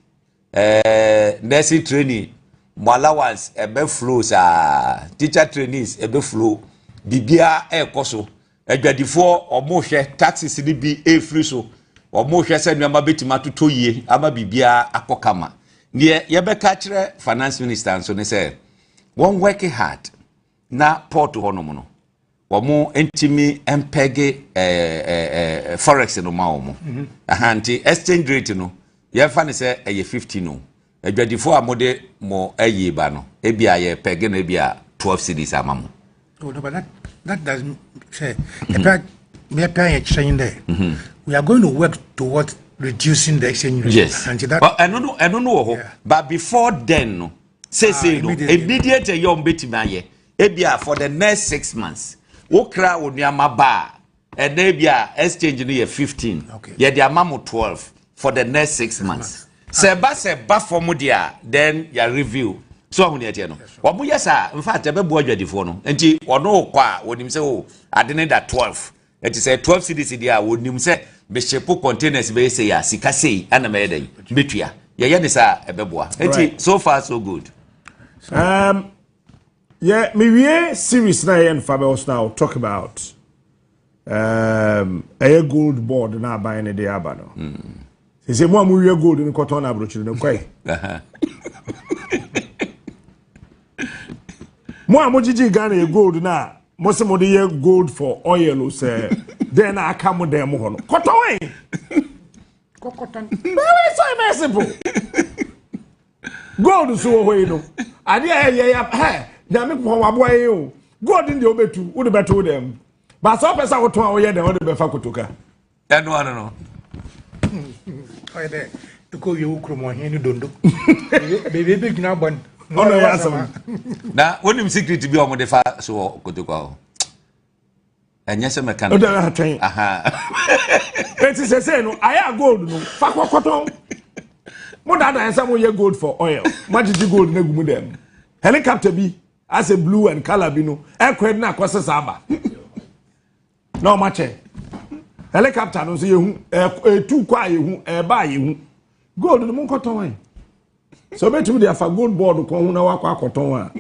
Eh, nursing training mo allowance ɛbɛ flow saa, teacher trainees ɛbɛ flow, biribiara ɛrekɔ so. Adwadifoɔ wɔn rehwɛ taxes no bi ɛrefiri so, wɔn rehwɛ sɛ nneɛma bɛtumi atotɔ yie ama biribiara akɔ kama. Neɛ yɛbɛka kyerɛ finance minister nso ne sɛ wɔn work hard na port hɔnom no wɔn ntumi mpɛge ɛɛ ɛɛ forex no ma wɔn. Aha nti exchange rate no yɛmfa ne sɛ ɛyɛ 15 o. Adwadifoɔ a mode mo ayi ba no ebi a yɛpɛge no ebi a 12 cedis ama mo. Oh, no, but that doesn't say. There. We are going to work towards reducing the exchange rate. Yes. And that, ɛno no wɔ hɔ. But before then no, seesei no, immediate ɛyɛ ɔmo bɛtumi ayɛ. Ebia for the next 6 months, wokra wo nneɛma ba a, ɛnna ebia exchange no yɛ 15. Yɛde ama mo 12 for the next 6 months. Sɛ ɛba sɛ ba fam deɛ a, then yɛ review. So ɔho deɛ ɛteɛ no, wɔn yɛ saa. In fact, ɛbɛboa adwadifoɔ no. Nti ɔno kɔ a, wɔnim sɛ o ade ne da 12. Ɛti sɛ 12 cedis deɛ a, wɔnim sɛ bɛhyɛpo containers bɛyɛ sei a, sika sei ɛna mɛyɛ dɛn bɛtua. Yɛyɛ ne saa, ɛbɛboa. Nti so far so good. Yeah, me series na yɛn fa bɛ also now talk about ɛyɛ gold board na aban ne de aba no. Sɛ mo a mo wie gold no kɔtɔn na aburokyire no kɔɛ. Mo a mo gyegye Ghana yɛ gold na mo sɛ mo de yɛ gold for oil o, sɛ den na aka mo dan mu hɔ no kɔtɔn ɛ. Kɔkɔtɔn. Very so very simple. Gold so wɔ hɔ yi no, adeɛ a ɛyɛ ya hɛ nyame pɔn waboa yi o. Gold deɛ wobɛtu wode bɛto wo dɛm baasa wopɛ sɛ wotɔn a, woyɛ dɛn wode bɛfa kotoka. Ɛno ano no. Ɔyɛ dɛ ekɔ wie wo kurom ɔhen ne dondo beebi ebi gyina bɔ no. Ɔno ɛyɛ asɛm. Na wonim secret bi a wɔde fa so wɔ kotoka hɔ, ɛnyɛ sɛ mɛka no. Wode atwɛn. Eti sɛ sɛ no ayɛ a, gold no fa kɔkɔtɔn. Mo daadaa sɛ moyɛ gold for oil, mo agyegye gold no agu mu dɛm. Helicopter bi asɛ blue and colour bi no ɛkɔ na akɔsɛ saa aba na ɔmo akyɛ helicopter no nso. Yɛhu ɛtu kɔ a, yɛhu ɛba a, yɛhu gold no. Mo nkɔtɔn ɛ sɛ ɔbɛtumi de afa gold board kɔn ho na wakɔ akɔtɔn a,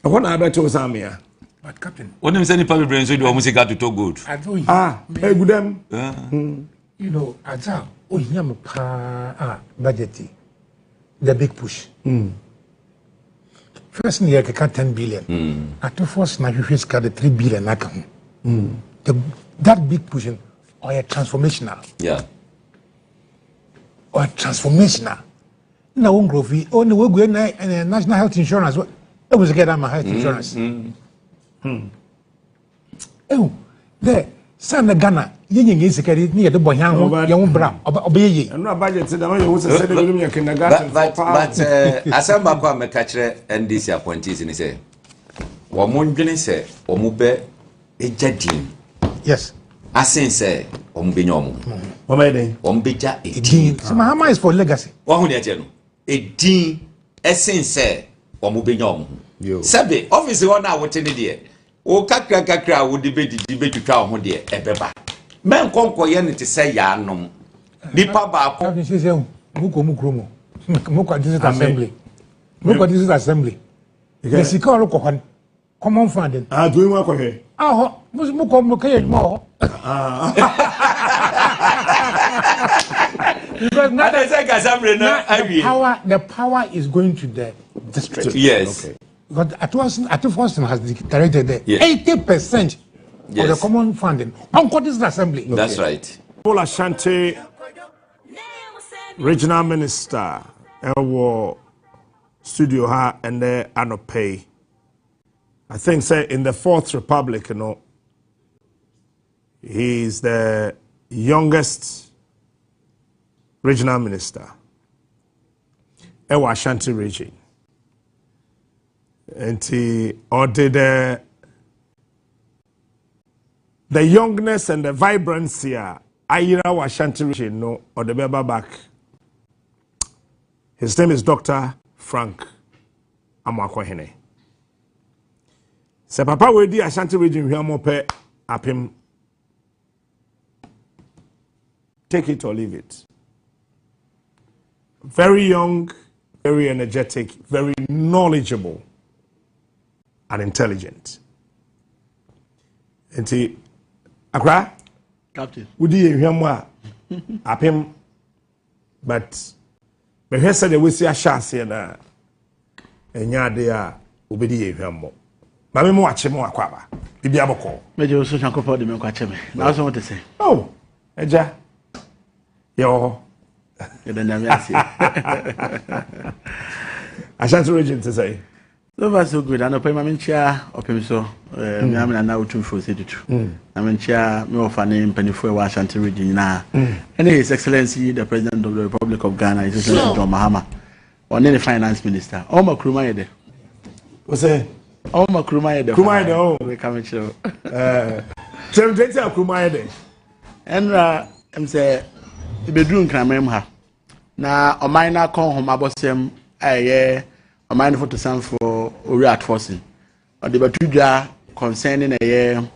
ɛhɔ na abɛtew sɛ amea. But captain. Wonim sɛ nipa bebree nso de wɔn sika totɔ gold. Adze ohia. Ah, egu dɛm. Adze a ohia me paa a budget yi, the big push. First ni yɛ keka 10 billion. Ato Forson na ahwehwɛ sika de 3 billion aka ho. That big push no, ɔyɛ transformational. Ɔyɛ transformational. Na wɔn nkurɔfo yi, ɔne wɔgu na national health insurance, ɛwɔ sika yɛ dɛ ama health insurance. Ehu dɛ san na Ghana yɛnyɛ nyɛ sika de ne yɛde bɔ yɛn ho yɛn ho bra ɔbɛyɛ yie. Ɛno a budget dama yɛ ho sɛ sɛ de binom yɛ kindergarten. But asɛm baako a mɛka kyerɛ NDC appointees ni sɛ wɔn ndwene sɛ wɔn bɛ gya din asen sɛ wɔn bɛnya wɔn ho. Wɔn bɛyɛ dɛn? Wɔn bɛgya edin. So Mahama is for legacy. Wɔn ho deɛ kyɛ no edin ɛsen sɛ wɔn bɛnya wɔn ho. Sɛbi ɔfisi hɔ no a wote ne deɛ wo kakra kakra a wode bɛdidi bɛtwitwa wo ho deɛ ɛbɛba mɛnkɔ nkɔyɛ no te sɛ yaanom nipa baako. Captain sise mu kɔ mu kurom mu kɔ district assembly, mu kɔ district assembly na sika ɔrekɔ hɔ no, common fund. Ah, tuyi mu akɔhwɛ. Ahɔ mu kɔ mu kɛyɛ adwuma wɔ hɔ. Because now the power the power is going to the district. Because Ato Forson has directed that 80% of the common funding on district assembly. That's right. Paul Ashanti Regional Minister ɛwɔ studio ha ɛnɛ anɔpɛ yi. I think say in the Fourth Republic, he is the Youngest regional minister ɛwɔ Ashanti Region, nti ɔde the youngness and the vibrancy a ayera wɔ Ashanti Region no, ɔde bɛba back. His name is Dr. Frank Amoakohene. Sɛ papa wei di Ashanti Region hwɛ pɛ apem, take it or leave it. Very young, very energetic, very knowledgeable and intelligent. Nti akora Captain. Wodi yɛn hwɛ mu a apem, but bɛhwɛ sɛdeɛ wosi ahyɛ aseɛ no a, ɛnyɛ adeɛ a wobɛdi yɛn hwɛ mmɔ. Maame, mu wakye mu akɔ aba, biribi abɔkɔ. Mɛgye wo so, Nyankopɔn de me nkɔ akyɛ me na wo so, wote sɛ? Oh, agya, yɛwɔ hɔ. Yɛda Nyame ase. Ashanti Region te sɛ? So far so good. Anɔpa yi, ma menkyia ɔpem so me nana Otumfoɔ sɛ tutu na menkyia me wɔfa ne mpanimfoɔ a ɛwɔ Ashanti Region nyinaa, ɛne His Excellency the President of the Republic of Ghana, His Excellency John Mahama, ɔne ne finance minister. Ɔma kurom ayɛ dɛ. Wo sɛ? Ɔma kurom ayɛ dɛ. Kurom ayɛ dɛ, oh. Meka mekyerɛ wo. Kyerɛ me tete a kurom ayɛ dɛ. Ɛnra sɛ ɛbɛduru Nkraman mu ha na ɔman no akɔ nhomabɔsɛm a ɛyɛ ɔman no fotosanfoɔ, Owura Ato Forson, ɔde bɛto dwa concerning ɛyɛ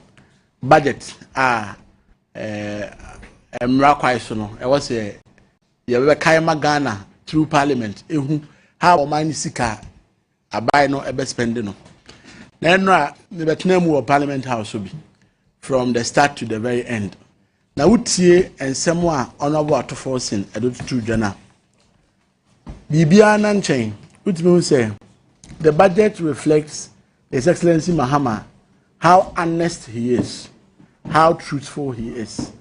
budget a mmara kwae so no, ɛwɔ sɛ yɛbɛkae ma Ghana through parliament ehu how ɔman no sika aban no ɛbɛ spend no. Na ɛnora mebɛtena mu wɔ Parliament House so bi from the start to the very end, na wotie nsɛm a Honourable Ato Forson ɛde tutu dwa no a, biribiara na nkyɛn wotumi hu sɛ the budget reflects His Excellency Mahama, how honest he is, how truthful he is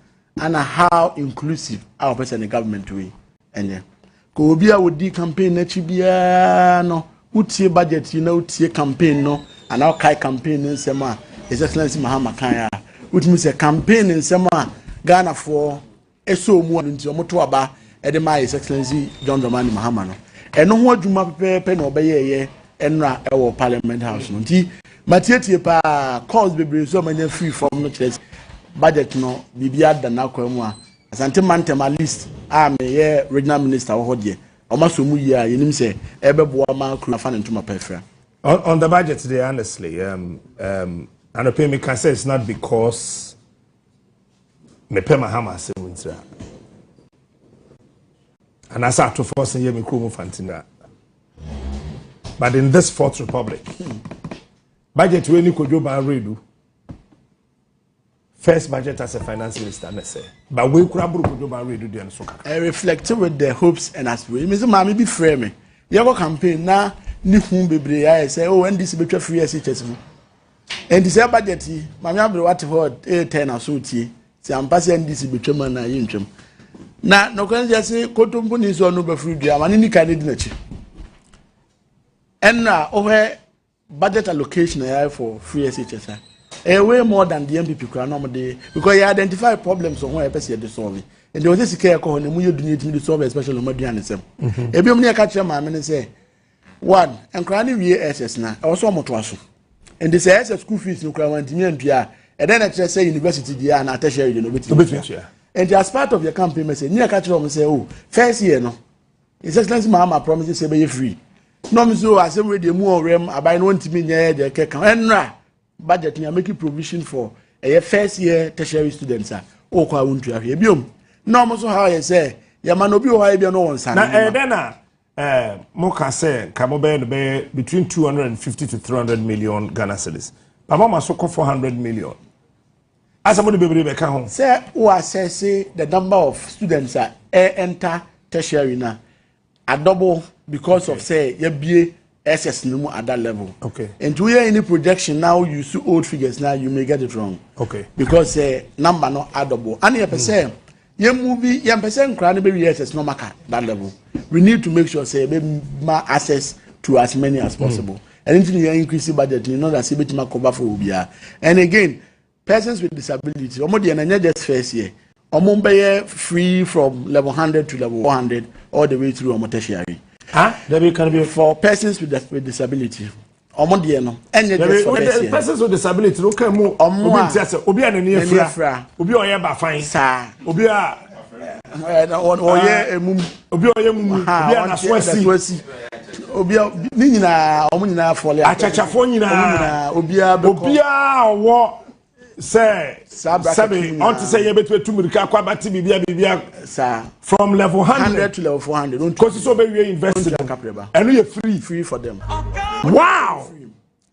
and how inclusive a wɔpɛ sɛ ne government wei ɛnyɛ ka. Obi a wodi campaign n'akyi biara no, wotie budget yi na wotie campaign no anaa ɔkae campaign no nsɛm a His Excellency Mahama kan a, wotumi sɛ campaign nsɛm a Ghanafoɔ ɛsɔ mu no nti ɔmo aba ɛde maa His Excellency John Dramani Mahama no, ɛno ho adwuma pɛpɛɛpɛ na ɔbɛyɛɛyɛ ɛnora ɛwɔ Parliament House no. Nti matietie paa, calls bebree nso a manya free from no kyerɛ sɛ budget no, biribi ada n'akwan mu a Asante Mantam at least a meyɛ regional minister wɔ hɔ deɛ, ɔmo asɔ mu yie a yɛnim sɛ ɛbɛboa ma kuro afa ne ntoma pɛfra. On the budget today, honestly, anɔpɛ mi can say it's not because mepɛ Mahama asɛm ntira anaasɛ Ato Forson yɛ me kurom fantina, but in this Fourth Republic, budget wey ni Kojo Baah Wiredu first budget as a finance minister ne sɛ, but wey kura buru Kojo Baah Wiredu deɛ no so kakra. I reflect with the hopes and aspirations. Mi sɛ maame bi frɛ me, yɛkɔ campaign na ne hu bebree ayɛ sɛ, oh, NDC betwa free SHS mu. Nti sɛ budget yi, maame abere wate hɔ ɛyɛ na so tie sɛ ampa sɛ NDC betwa mu ana yɛ ntwam, na nɔkwan sɛ sɛ kotompo ni nso ɔno bɛfuru dua ama ne nika ne di n'akyi. Ɛnna ɔhwɛ budget allocation ɛyɛ for free SHS a, ɛyɛ way more than the NPP kura na ɔmo de, because yɛ identify problems wɔ ho a yɛpɛ sɛ yɛde solve. Nti wɔsɛ sika yɛ kɔ hɔ na emu yɛ dunu, yɛtumi de solve, especially ɔmo aduane nsɛm. Ebi mu ne yɛka kyerɛ maame ne sɛ, one, nkwaraa ne wie SS na ɛwɔ sɛ ɔmo to aso, nti sɛ SS school fees no kura wɔn ntumi antua a, ɛdɛn na kyerɛ sɛ university deɛ a na tertiary deɛ na obetumi atua? Nti as part of your campaign message ne yɛka kyerɛ wɔn sɛ, oh, first year no, His Excellency Mahama promise sɛ ɛbɛyɛ free, na ɔmo nso asɛm wei deɛ mu ɔwɛm aban no wɔntumi nyɛ deɛ kɛka. Ɛnra budget ni a making provision for ɛyɛ first year tertiary students a ɔkɔ a wɔntua hwɛ. Ebiom na ɔmo nso ha yɛ sɛ yɛma na obi wɔ hɔ a ebi no wɔ nsa. Na ɛyɛ dɛ na mo ka sɛ nka mo bɛyɛ no bɛyɛ between 250 to 300 million Ghana cedis, papa ma so kɔ 400 million, asɛ mo de bebree bɛka ho. Sɛ wo assess the number of students a ɛ enter tertiary na a double because of say yɛbie SS no mu at that level. Nti woyɛ any projection now, you use old figures now, you may get it wrong. Because number no a double and yɛpɛ sɛ yɛn mu bi, yɛn pɛ sɛ nkura no bɛ wie SS no maka that level. We need to make sure say yɛbɛ ma access to as many as possible. Ɛno nti yɛn increase budget ni not that sɛ ebɛtumi cover for obiara. And again, persons with disability, wɔn deɛ na nyɛ just first year. Ɔmo bɛyɛ free from level 100 to level 400 all the way through ɔmo tertiary. Ah, dabi kan bi. For persons with disability, ɔmo deɛ no ɛnyɛ just for this year. Persons with disability no kan mu. Ɔmo a obi ti ase, obi a n'ani efura, obi a ɔyɛ bafan, saa, obi a ɔyɛ emum, obi a ɔyɛ mumu, obi a n'aso asi, obi a ne nyinaa, ɔmo nyinaa fɔle. Akyakyafoɔ nyinaa, ɔmo nyinaa, obiara bɛkɔ, obiara ɔwɔ sɛ sɛbi ɔnte sɛ yɛbɛtumi tu mirika akɔ abate biribia biribia. Saa. From level 100 to level 400. Kɔsi sɛ ɔbɛwie university, ɛno yɛ free. Free for them. Wow.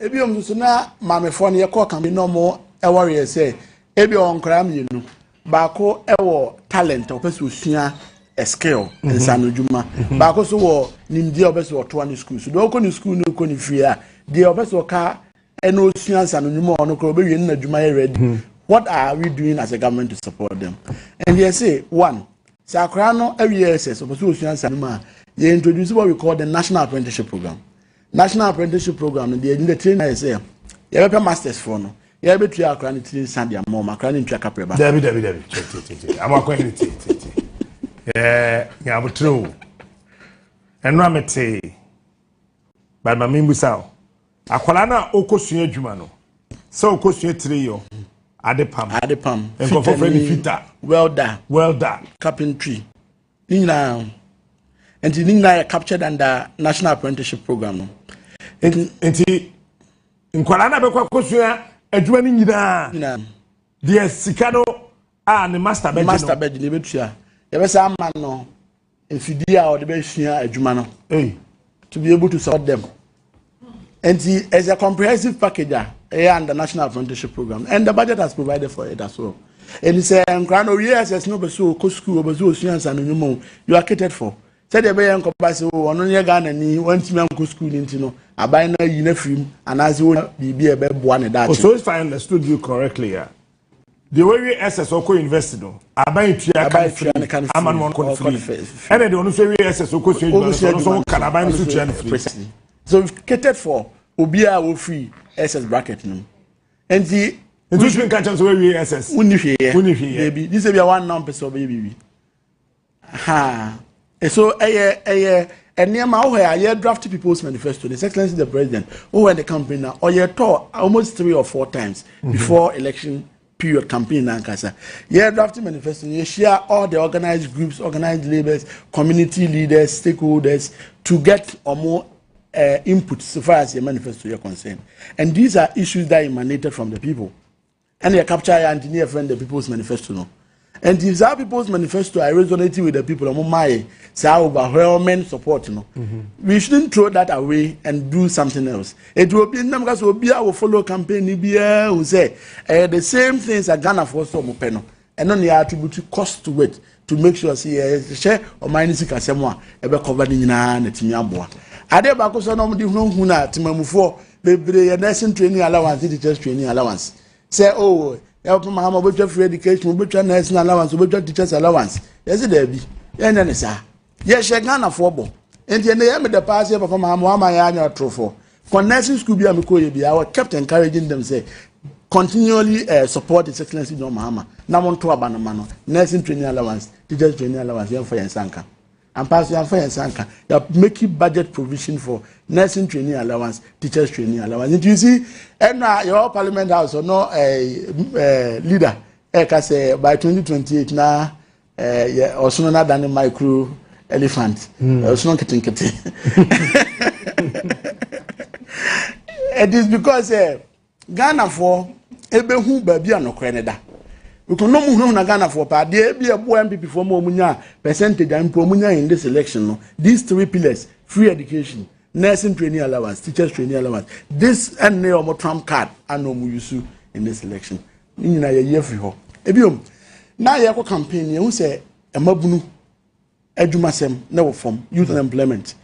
Ebi om nso na maamefoɔ no yɛkɔ kambi na ɔmo ɛwɔre yɛ sɛ ebi ɔwɔ nkwaraa mmienu, baako ɛwɔ talent a ɔpɛ sɛ osua a skill, nsanodwuma, baako so wɔ nimdeɛ a ɔpɛ sɛ ɔtoa ne school so. Deɛ ɔkɔ ne school no kɔ ne fie a, deɛ ɔpɛ sɛ ɔka ɛna osua nsanodwuma, ɔno koraa ɔbɛwie ne n'adwuma yɛ ready. What are we doing as a government to support them? And yɛ say one, sɛ akwaraa no awie SS, ɔpɛ sɛ osua nsanodwuma a, yɛ introduce what we call the National Apprenticeship Program. National Apprenticeship Program no deɛ, ɛdi tiri na yɛ sɛ yɛbɛpɛ masters foɔ no, yɛbɛtua akwaraa no tiri nsa de ama ɔmo, akwaraa no ntua kaprɛ ba. Dabi, dabi, dabi, tie, tie, tie, amakɔ yɛ, tie, tie, tie, nyabotere o. Ɛno a mete but ma membusa o, akwaraa no a ɔkɔsua adwuma no, sɛ ɔkɔsua tiri yɔ, ade pam, ade pam, nkurɔfoɔ frɛ no fitter, welder, welder, carpentry ne nyinaa. Nti ne nyinaa yɛ captured under National Apprenticeship Program no. Nti nkwaraa no a bɛkɔ akɔsua adwuma no nyinaa, nyinaa, deɛ sika no a ne master bɛgye no, master bɛgye no, yɛbɛtua, yɛbɛsɛ ama no mfidie a ɔde bɛsua adwuma no Hey. to be able to support them. Nti it's a comprehensive package a ɛyɛ under National Apprenticeship Program, and the budget has provided for it as well. Ɛni sɛ nkwaraa no owie SS no, ɔbɛ so ɔkɔ school, ɔbɛ so osua nsa no nnwuma o, you are catered for, sɛdeɛ ɛbɛyɛ nkɔba sɛ o ɔno yɛ Ghana ni, wɔntumi ankɔ school ni, nti no aban no ayi n'afiri mu anaasɛ wɔnya biribi a ɛbɛboa ne Oh, daakye. so if I understood you correctly, yeah, the way we SS ɔkɔ university no, aban tua ka Aban ne tua ne ka free ne ama no free. ɔkɔ ne Ɔkɔ ne free. free. Ɛna deɛ ɔno nso wie SS ɔkɔ sua adwuma no so, ɔno nso ka na aban no so tua ne free. Precisely. So we've catered for obiara a wofiri SS bracket no mu. Nti Nti wotumi nka kyɛn sɛ wawie SS. Wonni hwee yɛ. Wonni hwee yɛ. Dabi, gye sɛ bi a wanna mpɛ sɛ ɔbɛyɛ biribi ha. So ɛyɛ nneɛma wohɔ a yɛ draft People's Manifesto. His Excellency the President wohɔ the campaign na ɔyɛ tɔ almost three or four times before election period campaign na ankasa yɛ draft manifesto no, yɛhyia all the organized groups, organized labours, community leaders, stakeholders to get ɔmo input so far as your manifesto yɛ concerned, and these are issues that emanated from the people, ɛna yɛ capture yɛ anti ne yɛ friend the People's Manifesto no. And if saa People's Manifesto are resonating with the people, ɔmo maa yɛ saa overwhelming support no, we shouldn't throw that away and do something else. Etu obi nnam ka sɛ obi a wɔ follow campaign ni biara hu sɛ ɛyɛ the same things a Ghana foɔ sɛ ɔmo pɛ no, ɛno ne yɛ attribute cost to it to make sure sɛ yɛ hyehyɛ ɔman ne sikasɛm a ɛbɛ cover ne nyinaa na tumi aboa. Adeɛ baako sɛ na ɔmo de hunahun a temamufoɔ bebree yɛ nursing training allowance, teachers training allowance, sɛ o ɛwɔ Mahama obetwa free education, obetwa nursing allowance, obetwa teachers allowance. Yɛsi dɛbi, yɛnyɛ ne saa, yɛhyɛ Ghanafoɔ bɔ. Nti ɛnɛ yɛ mi dɛ paa sɛ papa Mahama wama yɛ anya atorofoɔ for nursing school bi a mi kɔ yɛ bi. I was kept encouraging them say continually support His Excellency John Mahama na mo nto aba no ma no. Nursing training allowance, teachers training allowance, yɛn fa yɛn nsa nka ampa so, yɛn fa yɛn nsa nka. Yɛ making budget provision for nursing training allowance, teachers training allowance. Nti you see, ɛna yɛwɔ Parliament House, ɔno leader ɛka sɛ by 2028 na yɛ ɔsono na dane micro elephant, ɔsono nketenkete. It is because Ghanafoɔ ebehu baabi a nɔkorɛ ne da, because no mu hunahuna Ghanafoɔ paa deɛ, ebi ɛboa NPP foɔ mu, ɔmo nya percentage a mpo ɔmo nya in this election no, these three pillars, free education, nursing training allowance, teachers training allowance, this ɛnne ɔmo trump card ana ɔmo use in this election. Ne nyinaa yɛ yi afiri hɔ. Ebiom na yɛkɔ campaign, yɛn ho sɛ ɛmabunu adwumasɛm na wɔ fam, youth unemployment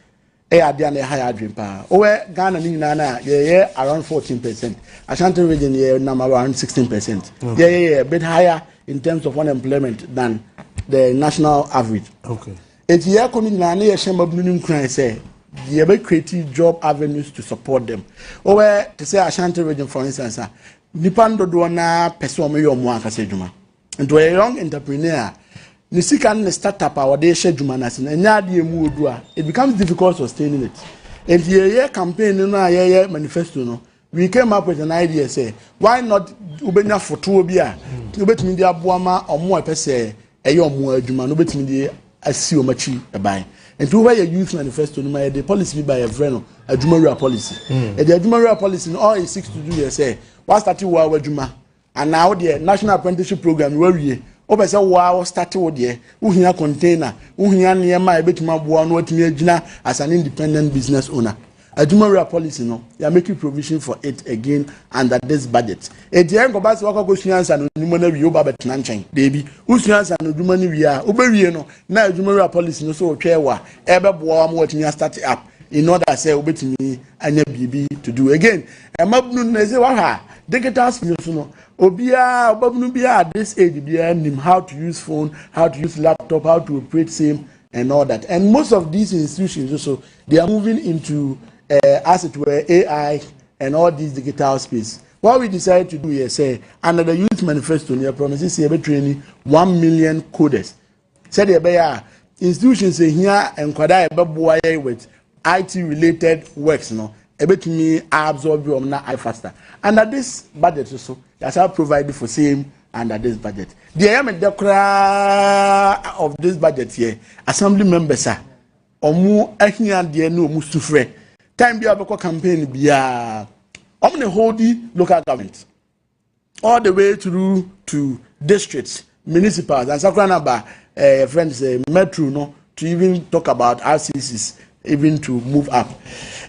ɛyɛ adeɛ a na ɛha yɛ adwene paa. Ɔwɛ Ghana ne nyinaa na yɛyɛ around 14%, Ashanti Region yɛ nam around 16%. Yɛyɛ yɛ a bit higher in terms of unemployment than the national average. Eti yɛkɔ no nyinaa ne yɛhyɛ mmabunu no nkuran sɛ yɛbɛ create job avenues to support them. Ɔwɛ te sɛ Ashanti Region, for instance, a nipa dodoɔ naa pɛ sɛ wɔn yɛ wɔn ankasa adwuma. Nti ɔyɛ young entrepreneur a ne sika ne ne startup a wɔde hyɛ adwuma no ase no, ɛnyɛ adeɛ mu odu a it becomes difficult sustaining it. Nti yɛyɛ campaign no a yɛyɛ manifesto no, we came up with an idea sɛ why not wobɛnya fotoɔ bi a wobɛtumi de aboa ma ɔmo a ɛpɛ sɛ ɛyɛ ɔmo adwuma no, wobɛtumi de asi wɔn akyi ban. Nti wobɛyɛ youth manifesto no ma yɛde policy bi ba, yɛfrɛ no Adwumawura Policy. Yɛde Adwumawura Policy no, all it seeks to do yɛ sɛ wa start wo a w'adwuma anaa wo deɛ National Apprenticeship Program wawie, wopɛ sɛ wo a wo start wo deɛ, wohia container, wohia nneɛma a ɛbɛtumi aboa no watumi agyina as an independent business owner. Adwumawura Policy no, yɛ making provision for it again under this budget. Eti yɛn nkɔba sɛ wakɔ akɔsua nsa no nnwuma no awie, woba bɛtena nkyɛn deebi. Wosua nsa no adwuma no wie a, wobɛwie no na Adwumawura Policy no so wotwɛ wɔ a ɛbɛboa wa ma watumi a start up in order sɛ wobɛtumi anya biribi to do. Again, ɛmabunu no ɛsɛ wahwɛ a digital space so no, obiara ɔbabunu biara at this age biara nim how to use phone, how to use laptop, how to operate same and all that. And most of these institutions also, they are moving into as it were, AI and all these digital space. What we decided to do here sɛ under the youth manifesto yɛ promise sɛ yɛbɛ training 1 million coders sɛdeɛ ɛbɛyɛ a institutions ehia nkwadaa yɛbɛboa yɛ with IT related works no, ebetumi absorb wɔn na I faster. Under this budget so, yasa provide for same under this budget. Deɛ ɛyɛ mi dɛ koraa of this budget yɛ assembly members a ɔmo ahia deɛ ne ɔmo sufrɛ. Time bi a ɔbɛkɔ campaign biara, ɔmo na hold the local government all the way through to districts, municipals, and sakura naba friends, metro no, to even talk about RCCs, even to move up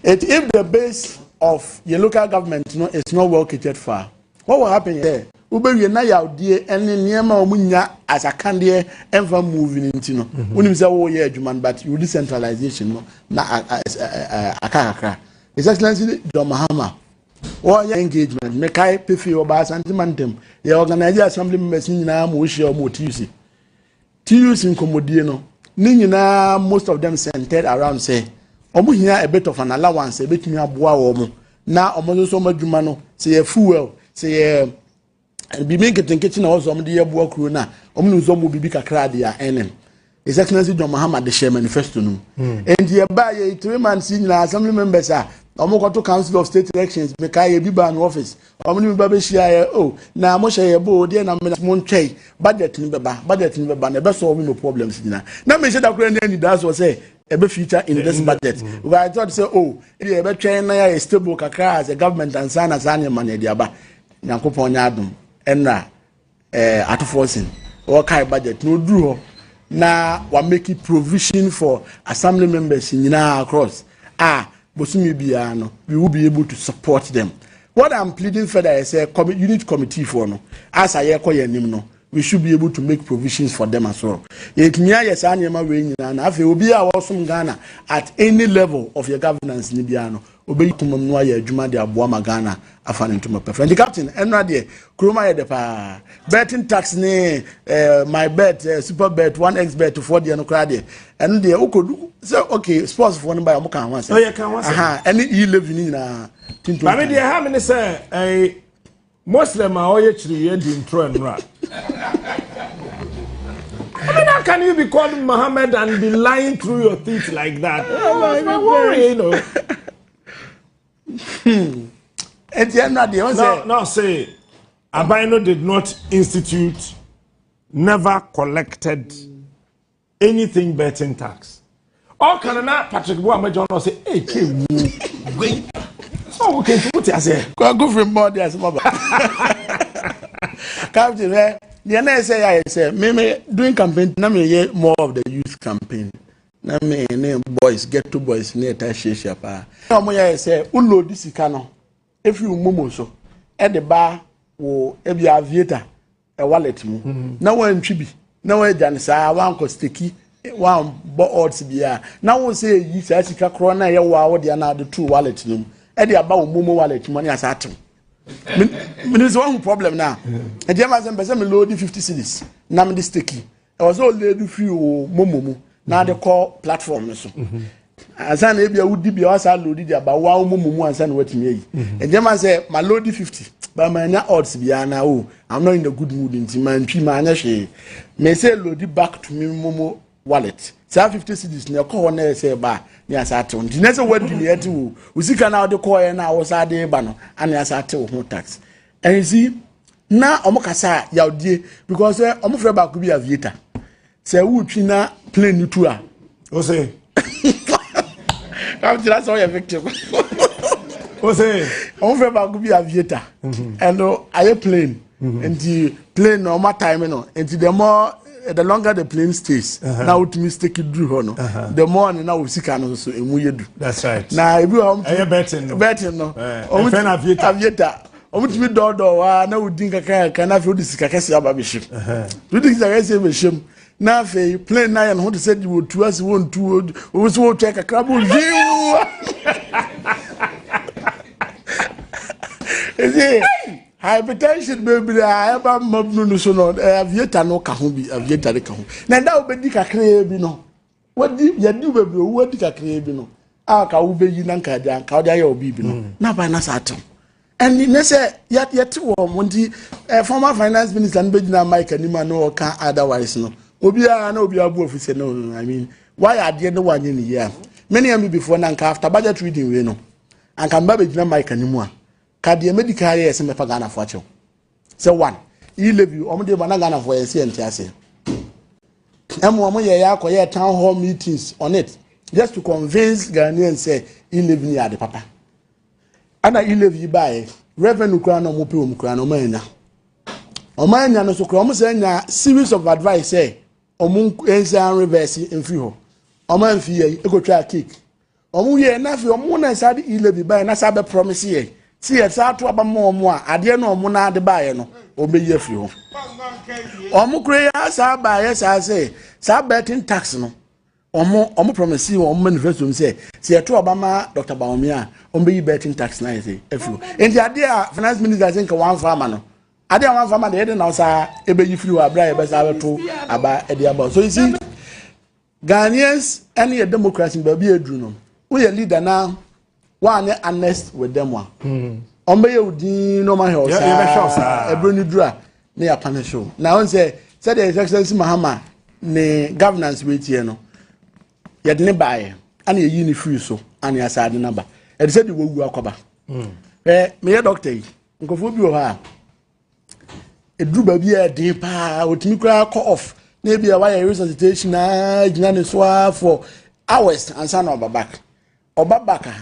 it. If the base of your local government no is not well catered for, what will happen there? Wobɛwie na yawdeɛ ne nneɛma a wɔn nya asakandeɛ ɛnfa move ne nti no, wonim sɛ wɔreyɛ adwuma no, but you decentralization no na aka kakra. His Excellency John Mahama wɔyɛ engagement, mekae pefe ɔba Asante Mantam, yɛ organize assembly members nyinaa ma wɔhyia wɔn wɔ TUC. TUC nkɔmmɔdie no ne nyinaa, most of them centered around sɛ wɔn hia a bit of an allowance ebetumi aboa wɔn na wɔn nso wɔn adwuma no, sɛ yɛ fuel, sɛ yɛ biribi nketenkete na wɔsɔ wɔn de yɛ boa kuro na wɔn nso wɔn biribi kakra de a ɛnɛm. His Excellency John Mahama de hyɛ manifesto no mu. Nti yɛba yɛ 3 months yi nyinaa, assembly members a wɔn kɔto Council of State elections, meka yɛ bi ba no office, wɔn ne mi ba bɛhyia yɛ o na mo hyɛ yɛ bo deɛ na mo ntwɛn, budget ni bɛba, budget ni bɛba na ɛbɛ solve no problems nyinaa. Na mi hyɛ dakora ne ani da so sɛ ɛbɛ feature in this budget, because I thought sɛ oh, ebi yɛbɛtwɛn na yɛ stable kakra as a government ansa na saa nneɛma na yɛde aba. Nyankopɔn nyɛ adom, ɛnna atofoɔ sin wɔkae budget na oduru hɔ na wa make provision for assembly members nyinaa across a bosomi biara no, we will be able to support them. What I'm pleading further is sɛ unit committee for no, as a yɛkɔ yɛn anim no, we should be able to make provisions for them as well. Yɛtumi ayɛ saa nneɛma wei nyinaa na afei obi a wɔsom Ghana at any level of your governance ni biara no, obeyi kuma mu ayɛ adwuma de aboa ma Ghana afa ne ntoma pɛfɛ. Nti captain, ɛno adeɛ kurom ayɛ dɛ paa. Betting tax ne my bet, super bet, 1xBet foɔ deɛ no koraa deɛ, ɛno deɛ wokɔdu sɛ okay, sports foɔ no ba yɛ ɔmo ka ho asɛm. Ɔyɛ ka ho asɛm. Aha, ɛne e-levy ne nyinaa tintum. Maame, deɛ ha mi ne sɛ ɛɛ Muslim a ɔyɛ kyiriwie di ntorɔ nnura. I mean, how can you be called Muhammad and be lying through your teeth like that? Oh, my worry. Eti ɛno adeɛ wɔn Now, sɛ now sɛ, aban no did not institute, never collected anything betting tax. All can na Patrick Boamah John sɛ, "Hey, K, wait." So we can put it as a Kwaku firi mmɔ de asɛm aba. Captain, ɛ deɛ na ɛsɛ yɛ ayɛ sɛ me doing campaign na me yɛ more of the youth campaign na me ne boys, ghetto boys ne ɛta hyiahyia paa na wɔn yɛ ayɛ sɛ wo load sika no efiri wo momo so ɛde ba wo ebi Aviator ɛ wallet mu na wɔntwi bi na wɔagya no saa, wankɔ stake, wanbɔ odds biara, na wɔn sɛ eyi saa sika korɔ na ɛyɛ wɔ a wɔde ana ade to wallet no mu ɛde aba wo momo wallet mu ne asa atew mene sɛ wahu problem no a ɛnti ɛma sɛ mpɛ sɛ me load 50 cedis na mede stake, ɛwɔ sɛ o load firi wo momo mu na ade kɔ platform no so ansa na ebi a wodi bia wasa load de aba wa wo momo mu ansa na watumi ayi. Ɛnti ɛma sɛ ma load 50 But manya odds biara na oh, I'm not in a good mood nti mantwi manyɛ hwee. Me sɛ load back to me momo wallet. Saa 50 cedis na ɛkɔ hɔ na ɛsɛ ɛba a ne asa atew. Nti na sɛ wadi ne ɛte wo. Wo sika na wode kɔɔɛ na wo sa de ba no, ane asa atew ho tax. And you see, na ɔmo kasa a yawdie because ɔmo frɛ baako bi aviator. Sɛ wotwi na plane no tu a. O se. Kam kyerɛ sɛ ɔyɛ victim. O se. Ɔmo frɛ baako bi aviator. Ɛno ayɛ plane. Nti plane na ɔmo atime no. Nti the more the longer the plane stays. Na wotumi stick duru hɔ no. The more ne na wo sika no so emu yɛ du. That's right. Na ebi wɔ ɔmo Ɛyɛ betting no. Betting no. Ɔmo ɛfɛ na aviator. Aviator. Ɔmo tumi dɔɔdɔɔ wa na wodi nkakra kakra na afei wodi sika kɛse aba bɛhyɛ mu. Wodi sika kɛse bɛhyɛ mu. Na afei plane na yɛ ne ho te sɛ de wotu ase wontu wo so wotwa kakra bo hwiu. Esi hypertension bebree a ɛba mmabunu no so no aviator no ka ho bi, aviator no ka ho. Na ɛda wobɛdi kakraa bi no, wadi yɛdi bebree wadi kakraa bi no a ka wobɛyi na nka agya nka wode ayɛ obi bi no na aban na saa tew. Ɛni ne sɛ yɛte wɔ mo nti former finance minister no bɛgyina mic anim a na ɔka otherwise no obiara na obiara bu afu sɛ no, I mean, wayɛ adeɛ ne wanyɛ ne yie a me ne NPP foɔ na nka after budget reading wei no anka mba bɛgyina mic anim a ka deɛ mɛdi kan yɛ sɛ mɛfa Ghanafoɔ akyɛw sɛ one e-levy ɔmo de ba na Ghanafoɔ yɛn si yɛn ti ase ɛmu ɔmo yɛ yɛ akɔyɛ town hall meetings on it just to convince Ghanaians sɛ e-levy ni yɛ ade papa. Ɛna e-levy yi baayɛ, revenue koraa na ɔmo pɛ wɔn koraa na ɔmo anya ɔmo anya no so koraa, ɔmo sɛ anya series of advice sɛ ɔmo nsa reverse mfiri hɔ. Ɔmo amfi yɛ ekotwa cake ɔmo yɛ na afei ɔmo na nsa de e-levy baayɛ na sa bɛ promise yɛ si yɛ sa ato aba ma ɔmo a adeɛ na ɔmo na ade baayɛ no ɔmo bɛyi afiri hɔ. Ɔmo kura yɛ asa baayɛ saa sɛ saa betting tax no ɔmo promise wɔ ɔmo manifesto mu sɛ yɛto ɔba ma Dr. Bawumia a ɔmo bɛyi betting tax na yɛ sɛ afiri hɔ. Nti adeɛ a finance minister sɛ nka wɔn afa ama no, adeɛ a wɔn afa ama no yɛde na ɔsa ɛbɛyi firi hɔ abira yɛbɛsa abɛto aba ɛde aba. So you see, Ghanaians ɛne yɛ democracy baabi eduru no, woyɛ leader na wɔanyɛ honest with them a, ɔmo bɛyɛ odin na ɔmo ahwɛ yɛbɛhwɛ wo ɔsaa saa. Ɛbɛrɛ ni duru a ne yɛ punish o. Na wɔn sɛ sɛdeɛ His Excellency Mahama ne governance wei tie no, yɛde ne baayɛ ana yɛyi ne firi so ana yɛasa ade naba ɛde sɛ de wɔwu akɔba. Meyɛ doctor yi, nkurɔfoɔ bi wɔ hɔ a eduru baabi a ɛden paa otumi koraa kɔ off na ebi a wayɛ resuscitation naa gyina ne so ara for hours ansa na ɔba back. Ɔba back a,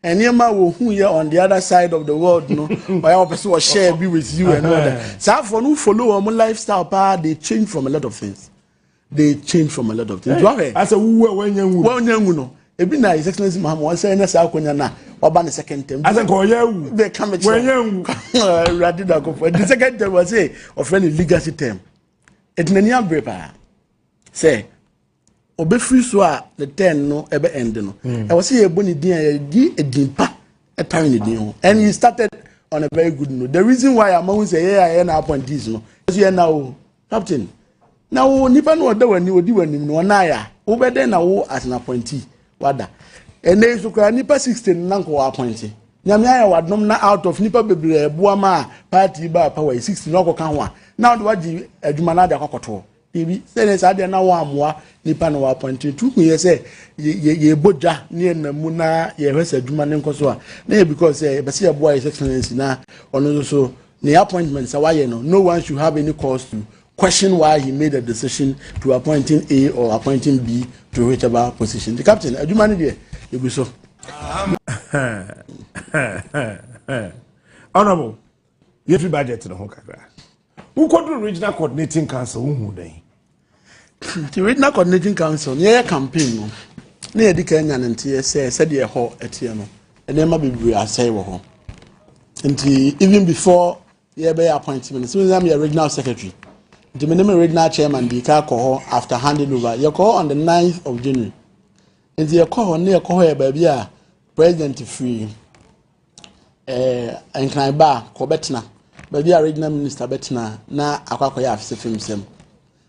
nneɛma a wohu yɛ on the other side of the world no, ɔyɛ ɔpɛ sɛ ɔshare bi with you and all that. Saa afɔ no follow wɔn lifestyle paa, they change from a lot of things, they change from a lot of things. Wahwɛ asɛ wuwu a wanya nwu. Wɔn nyɛ nwu no ebi na His Excellency Mahama wɔn sɛ ɛnyɛ saa akonnwa na waba ne second term. Asɛ nka ɔyɛ awu. Bɛɛ ka mi kyerɛ. Wanya nwu. Awurade da kɔfɔ the second term wɔ sɛ ɔfrɛ no legacy term. Eti n'ani abere paa sɛ ɔbɛfiri so a the term no ɛbɛ end no, ɛwɔ sɛ yɛbɔ ne din a yɛdi edin pa ɛtare ne din ho, and he started on a very good note. The reason why amahu sɛ yɛ a yɛ na appointees no ɛso yɛ na o captain na wo nipa no ɔda w'ani odi w'anim no ɔnan a wobɛdɛn na wo as an appointee wada ɛnɛ yi so koraa nipa 60 na nkɔ wɔ appointee. Nyame ayɛ wadom na out of nipa bebree ɛboa ma a party ba power yi, 60 na ɔkɔka ho a na ɔde wagye adwuma na ade akɔkɔtoɔ ebi sɛdeɛ saa deɛ na wɔn amoa nipa na wɔ appointee tu hu yɛ sɛ yɛ yɛ yɛbɔ dwa ne yɛ nam mu na yɛhwɛ sɛ adwuma ne nkɔ so a na yɛ because sɛ yɛbɛsɛ yɛboa His Excellency na ɔno nso so ne appointment sɛ wayɛ no, no one should have any cause to question why he made a decision to appointing A or appointing B to whichever position. The captain, adwuma no deɛ egu so. Honourable, yɛfiri budget no ho kakra, wokɔduru Regional Coordinating Council, wohu dɛn? The Regional Coordinating Council ne yɛyɛ campaign no na yɛdi kan nya ne nteɛ sɛ sɛdeɛ ɛhɔ ɛteɛ no, nneɛma bebree asɛe wɔ hɔ. Nti even before yɛbɛyɛ appointment, sɛ wɔn yɛ regional secretary nti me ne me regional chairman di ka kɔ hɔ after handing over. Yɛkɔ hɔ on the 9th of January. Nti yɛkɔ hɔ ne yɛkɔ hɔ yɛ baabi a president firi Nkran ba a kɔ bɛtena baabi a regional minister bɛtena na akɔyɛ afisɛ fam sɛm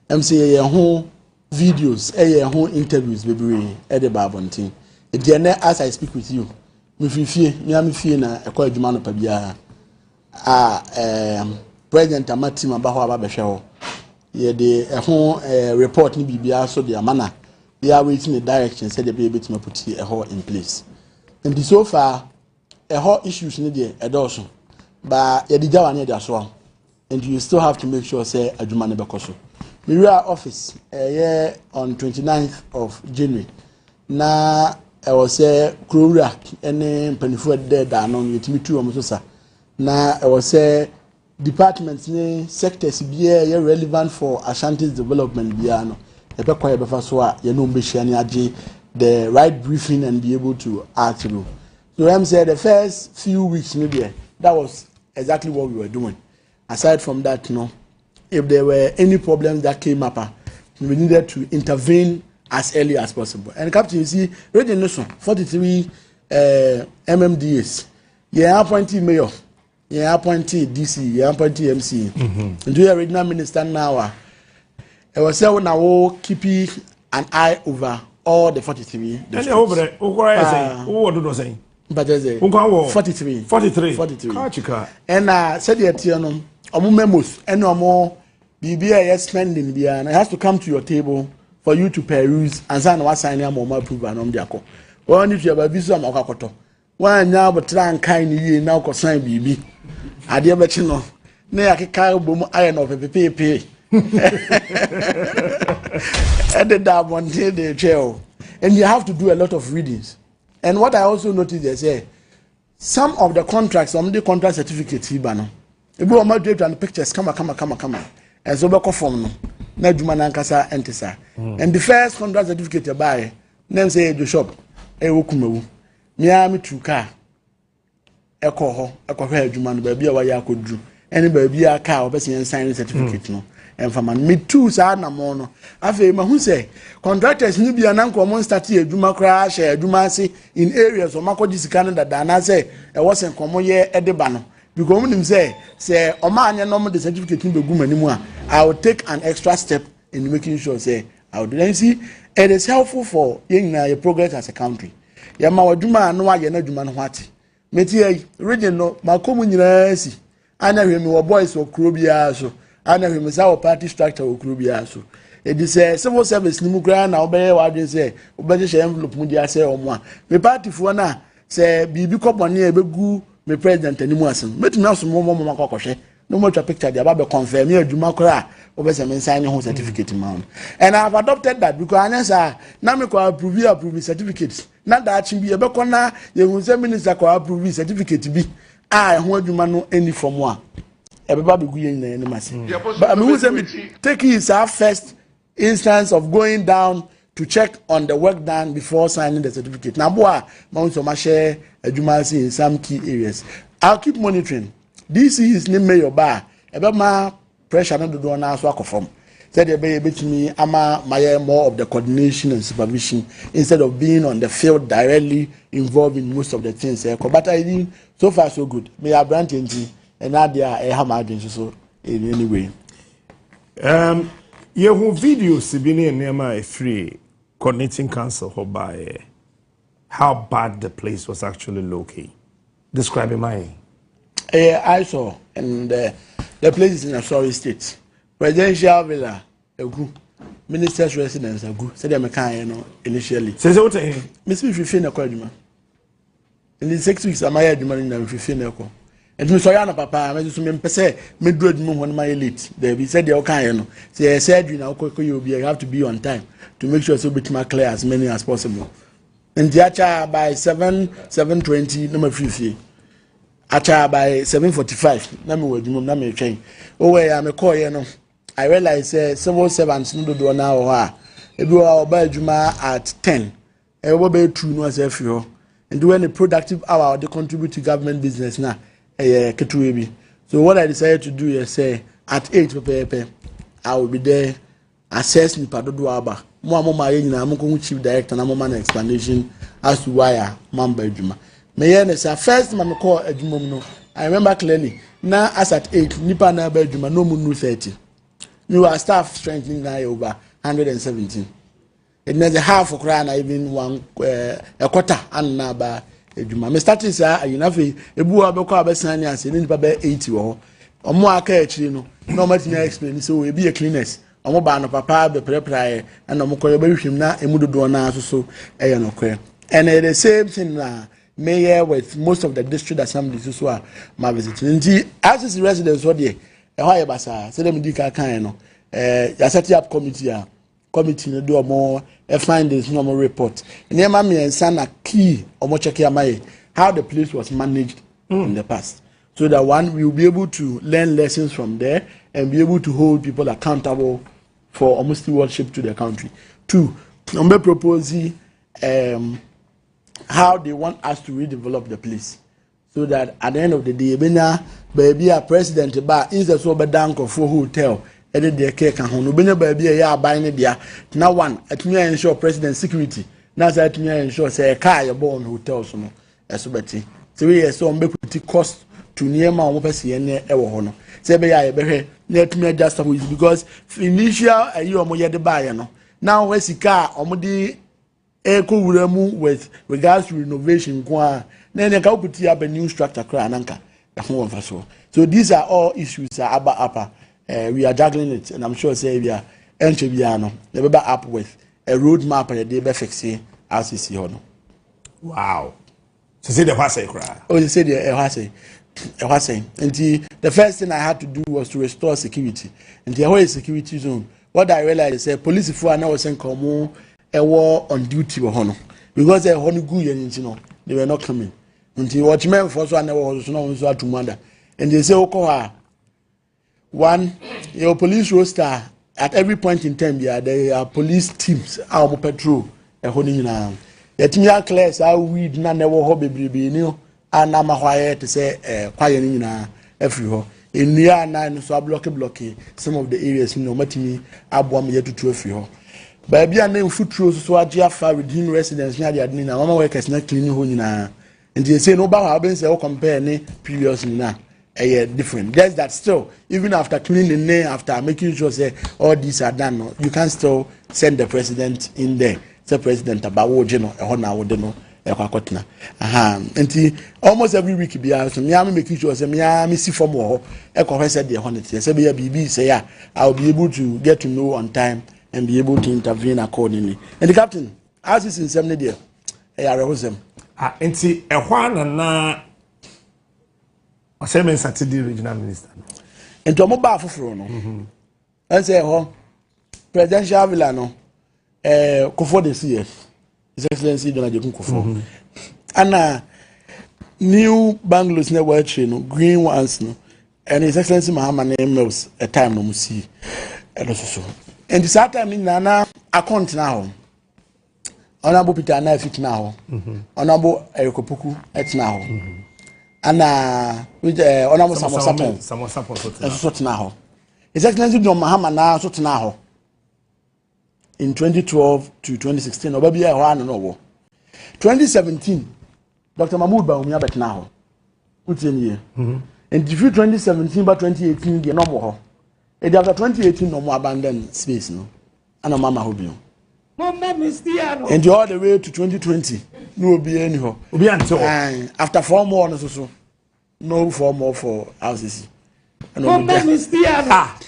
sɛ yɛyɛ ho videos, ɛyɛ ho interviews bebree ɛde ba abɔnten. Nti ɛnɛ as I speak with you, mefiri fie, mea me fie na ɛkɔ adwuma no pa biara. A president ama team aba hɔ aba bɛhwɛ hɔ. Yɛde ɛho report ne biribiara so de ama na yɛ awaiting the direction sɛdeɛ ɛbɛyɛ bɛtumi aput ɛhɔ in place. Nti so far ɛhɔ issues no deɛ, ɛdɔɔso, ba yɛde gya wa ne yɛde asoa, and you still have to make sure sɛ adwuma no bɛkɔ so. Mewura office ɛyɛ on 29th of January na ɛwɔ sɛ kurowura ne mpanimfoɔ ɛdeda ano no, yɛtumi tu wɔn so sa, na ɛwɔ sɛ departments ne sectors biara yɛ relevant for Ashanti's development biara no, yɛbɛkɔ yɛbɛfa so a yɛne wɔn bɛhyia ne agye the right briefing and be able to act through. So sɛ the first few weeks no deɛ, that was exactly what we were doing. Aside from that no, if there were any problems that came up, we needed to intervene as early as possible. And captain, you see, region no so 43 MMDAs, yɛn appointee mayor, yɛn appointee DC, yɛn appointee MC. Nti yɛ regional minister now a, ɛwɔ sɛ wo na wo keep an eye over all the 43 districts. Ɛnna ɛwɔ brɛ wokɔrɔ yɛ sɛn, wowɔ dodo sɛn? Mpatɛ sɛ Nkwa wɔ 43. 43. 43. Kakyika. Ɛna sɛdeɛ teɛ no, ɔmo memos ɛne ɔmo biribi a ɛyɛ spending biara no, it has to come to your table for you to peruse ansa na wasign ama ɔmo approve na ɔmo de akɔ. Wɔn ne tua baabi so ama ɔkɔ akɔtɔ. Wɔn anya abotire ankan ne yie na ɔkɔ sign biribi, adeɛ bɛkyi no na yɛakeka bom ayɛ no ɔpɛpɛpɛɛpɛ ɛde da abɔnten de twɛ o. And you have to do a lot of readings. And what I also notice is say some of the contracts, wɔn de contract certificate yi ba no, ebi wɔn atuatua no pictures kama kama kama kama, ɛnso bɛkɔ fam no na adwuma n'ankasa ɛnte saa. And the first contract certificate ɛbaayɛ na n sɛ yɛ shop ɛwɔ Kumawu, mmea mi tu kaa ɛkɔ hɔ ɛkɔhwɛ adwuma no, baabi a wɔayɛ akɔduru ɛne baabi a kaa wɔpɛ sɛ yɛn sign certificate no ɛnfama no. Metu saa anamɔ no, afei mahu sɛ contractors ni bi a nanka wɔn start adwuma koraa hyɛ adwuma ase in areas wɔn akɔgye sika no dada anaasɛ ɛwɔ sɛ nkɔmɔ yɛ ɛde ba no, because wɔn nim sɛ wɔn anyɛ na wɔn de certificate no bɛgu mu anim a, I will take an extra step in making sure say I will do that. You see, it is helpful for yɛn nyinaa yɛ progress as a country. Yɛ ma wɔ adwuma a no ayɛ n'adwuma no ho ate. Meti yɛ region no mako mu nyinaa si anya hwɛ mi wɔ boys wɔ kuro biara so, anya hwɛ mi sa wɔ party structure wɔ kuro biara so. Edi sɛ civil service ni mu koraa na wɔbɛyɛ w'adwene sɛ wɔbɛhyehyɛ envelope mu de asɛ wɔn a me party foɔ na sɛ biribi kɔ bɔne a ebegu me president anim ase no, mɛtumi asom wɔn wɔn akɔ akɔhwɛ na wɔn atwa picture de aba bɛ confirm yɛ adwuma koraa a wɔbɛsɛ me nsan ne ho certificate ma wɔn. And I have adopted that because anyɛ saa na me kɔ approve certificate na daakye bi yɛbɛkɔ na yɛhu sɛ minister kɔ approve certificate bi a ɛho adwuma no ɛni fam a, ɛbɛba abɛgu yɛn nyinaa anim ase. But mehu sɛ me take saa first instance of going down to check on the work done before signing the certificate na aboa ma n sọ ma hyɛ adwuma ase in some key areas. I'll keep monitoring. DCs ne mayor ba a, ɛbɛma pressure no dodoɔ naa so akɔ fam sɛdeɛ ɛbɛyɛ ebɛtumi ama mayɛ more of the coordination and supervision instead of being on the field directly involved in most of the things ɛkɔ. But I think so far so good. Meyɛ aberante nti ɛna adeɛ a ɛha ma adwene soso in any way. Yɛhu videos bi ne nneɛma a ɛfiri coordinating council hɔ baeɛ, how bad the place was actually looking. Describe it, my. I saw, and the place is in a sorry state. Presidential villa egu, minister's residence agu, sɛdeɛ meka yɛ no initially. Sɛ wote he? Mesi mefiri na ɛkɔ adwuma. In the 6 weeks amayɛ adwuma no nyinaa, mefiri na ɛkɔ. Nti mesɔre anɔpa paa, mɛ nso mempɛ sɛ meduru adwuma hɔ no mayɛ late. Daabi, sɛdeɛ woka yɛ no, sɛ yɛ surgery na wokɔ kɔyɛ obi, you have to be on time to make sure sɛ wobɛtumi clear as many as possible. Nti akyɛ by 7, 7:20 na mafiri fie. Akyɛ by 7:45 na mewɔ adwuma mu na metwɛn. Wowɔ yɛ a mekɔɔyɛ no, I realize sɛ civil servants no dodoɔ naa wɔ hɔ a, ebi wɔ hɔ a ɔba adwuma at 10, ɛwɔ bɛyɛ 2 no asɛ afiri hɔ. Nti when the productive hour ɔde contribute to government business na ɛyɛ ketewa bi. So what I decided to do yɛ sɛ at 8 pɛpɛɛpɛ I will be there, assess nipa dodoɔ aba. Mo a mo ma yɛ nyinaa, mo kɔ ho chief director na mo ma no explanation as to why a mo amba adwuma. Meyɛ ne sa first ma mekɔ adwuma mu no, I remember clearly na as at 8, nipa na aba adwuma no mu nu 30. Mi wa staff strength nyinaa yɛ over 117. Ɛdina sɛ half koraa na even one a quarter ana aba adwuma. Me starting saa ayi na afei ebi wɔ abɛkɔ abɛsan ne ase ne nipa bɛyɛ 80 wɔ hɔ. Ɔmo a aka akyire no na ɔmo atumi explain sɛ o ebi yɛ cleaners, ɔmo baa no papa bɛprɛprɛ ayɛ ɛna ɔmo kɔ yɛbɛhwehwɛ mu na emu dodoɔ naa nso so ɛyɛ nokorɛ. And the same thing na meyɛ with most of the district assemblies so a ma visit. Nti RCC residents hɔ deɛ, ɛhɔ ayɛ basaa. Sɛdeɛ mi di ka kan no, yɛaset up committee a committee no de ɔmo findings na ɔmo report. Nneɛma mmiɛnsa na key ɔmo check ama yɛ: how the place was managed in the past, so that one, we will be able to learn lessons from there and be able to hold people accountable for ɔmo stewardship to the country. Two, ɔmo bɛ propose how they want us to redevelop the place, so that at the end of the day, ebenya baabi a president ba, instead so ɔbɛda nkurɔfoɔ hotel ɛde deɛ kɛɛ ho no, obenya baabi a ɛyɛ aban ne dea na one, atumi ayɛ ensure president security, na sɛ atumi ayɛ ensure sɛ ɛka a yɛbɔ wɔn hotel so no ɛso bɛte sɛ wei yɛ sɛ wɔn bɛ put cost to nneɛma a wɔn pɛ sɛ yɛn ɛwɔ hɔ no, sɛ ɛbɛyɛ a yɛbɛhwɛ na atumi adjust some ways, because initial ɛyi a wɔn yɛ de baayɛ no na wɔn sika a wɔn de ɛkɔ wura mu with regards to renovation nko a na ɛnna ka put up a new structure koraa ananka ɛho wɔn fa so. So these are all issues a aba up a we are juggling it, and I'm sure say ebi a ɛnkyɛ biara no yɛbɛba up with a road map a yɛde bɛ fix RCC hɔ no. Wow, sisi de hɔ asɛe koraa. O sisi deɛ ɛhɔ asɛe, ɛhɔ asɛe. Nti the first thing I had to do was to restore security. Nti ɛhɔ yɛ security zone. What I realized is sɛ polisifoɔ a na wɔsɛ nka wɔn ɛwɔ on duty wɔ hɔ no, because ɛhɔ no gu yɛn nti no, they were not coming. Nti watchmenfoɔ so a na ɛwɔ hɔ so na wɔn nso ato mu ada. Nti sɛ wokɔ hɔ a, one, your police roster, at every point in time bia there are police teams a wɔn patrol ɛhɔ no nyinaa. Yɛtumi aclear saa weed na na ɛwɔ hɔ bebrebe ni a na ama hɔ ayɛ te sɛ kwaeɛ no nyinaa afiri hɔ. Nnua a nan no so ablock block some of the areas no, wɔmatumi aboa ma yɛtutu afiri hɔ. Baabi a na mfuturo soso agye afa within residence ne adeade no nyinaa, mama workers na clean hɔ nyinaa. Nti ese no woba hɔ a, wobɛn sɛ wo compare ne previous nyinaa, ɛyɛ different. Just that still, even after cleaning ne after making sure say all these are done no, you can still send the president in there sɛ president aba, wogye no ɛhɔ na wode no ɛkɔ akɔtena aha. Nti almost every week biara so mmea mi making sure sɛ mmea mi si fam wɔ hɔ ɛkɔ hɔ sɛ deɛ ɛhɔ ne teɛ, sɛ bɛyɛ biribi sɛ a, I will be able to get to know on time and be able to intervene accordingly. And the captain, RCC nsɛm ne deɛ, ɛyɛ awerɛhosɛm. Ah, nti ɛhɔ anana ɔsɛ mi nsa ti di regional minister no. Nti ɔmo baa foforɔ no, ɛnsɛ ɛhɔ presidential villa no, Kufuor de si yɛ, His Excellency John Agyekum Kufuor, ana new bungalows na ɛwɔ akyire no, green ones no, ɛne His Excellency Mahama ne Mills a time no mo si ɛno soso. Nti saa time no nyinaa na akɔntena hɔ, Honourable Peter Anafi tena hɔ, Honourable Eric Opoku tena hɔ, ana Honourable Samuel Sarpong Samuel Sarpong so tena. Nso so tena hɔ. His Excellency John Mahama naa nso tena hɔ in 2012 to 2016. Ɔba bi a ɛhɔ ano na ɔwɔ 2017, Dr Mahmood Bawumia bɛtena hɔ. Wotie nie, nti firi 2017 ba 2018 deɛ na ɔmo hɔ. Edi after 2018 na ɔmo abandon space no, ana ɔmo ama hɔ bio. Nti all the way to 2020 na obiara ni hɔ. Obi ante hɔ. Aye, after four more no so so no, four more for RCC ɛna ɔmo gya. Ah,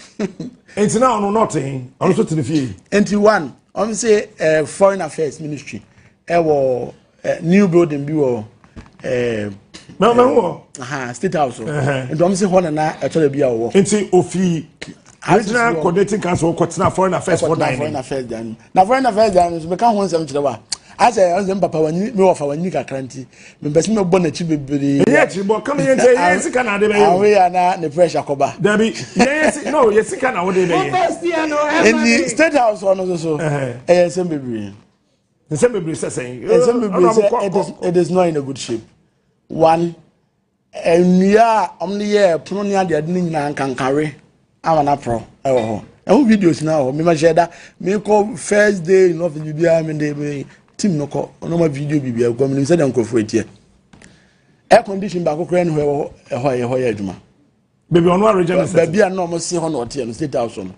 nti na ɔno nɔɔte he, ɔno nso tene fie? Nti one, ɔmo sɛ foreign affairs ministry ɛwɔ new building bi wɔ mɛ mɛ wɔ aha, State House hɔ. Ɛhɛn. Nti ɔmo sɛ hɔ nana ɛtɔ da bi a ɔwɔ. Nti ofi Regional Coordinating Council kɔtena foreign affairs fɔ ɛkɔtena dan foreign ne affairs dan no. Na foreign affairs dan no so, meka ho nsɛm kyerɛ wa asɛ ɔsɛ mpapa wanyini, mi wɔfa wanyini kakra, nti mepɛ sɛ mɛbɔ n'akyi bebree. Ɛyɛ akyi bɔ kama yɛn sɛ yɛn sika na ade bɛyɛ o. Awe ya na ne pressure kɔba. Dabi, yɛn si no, yɛ sika na wɔde bɛyɛ. Nti State House hɔ no so so ɛyɛ nsɛm bebree. Nsɛm bebree sɛ sɛn? Nsɛm bebree sɛ it is not in a good shape. One, nnua a wɔn de yɛ pono ne adeade no nyinaa nkankare ama n'aporɔ ɛwɔ hɔ. Ɛho videos na wɔ hɔ. Mema hyɛ da mekɔ first day in office, biribiara me de me team no kɔ ɔno ma video biribiara kɔ menim sɛdeɛ nkurɔfoɔ etiɛ. Air condition baako koraa ne hɔ ɛwɔ hɔ, ɛhɔ a ɛhɔ yɛ adwuma. Beebi ɔno aregya ne sɛ Baabi a na ɔmo si hɔ na ɔteɛ no, State House no,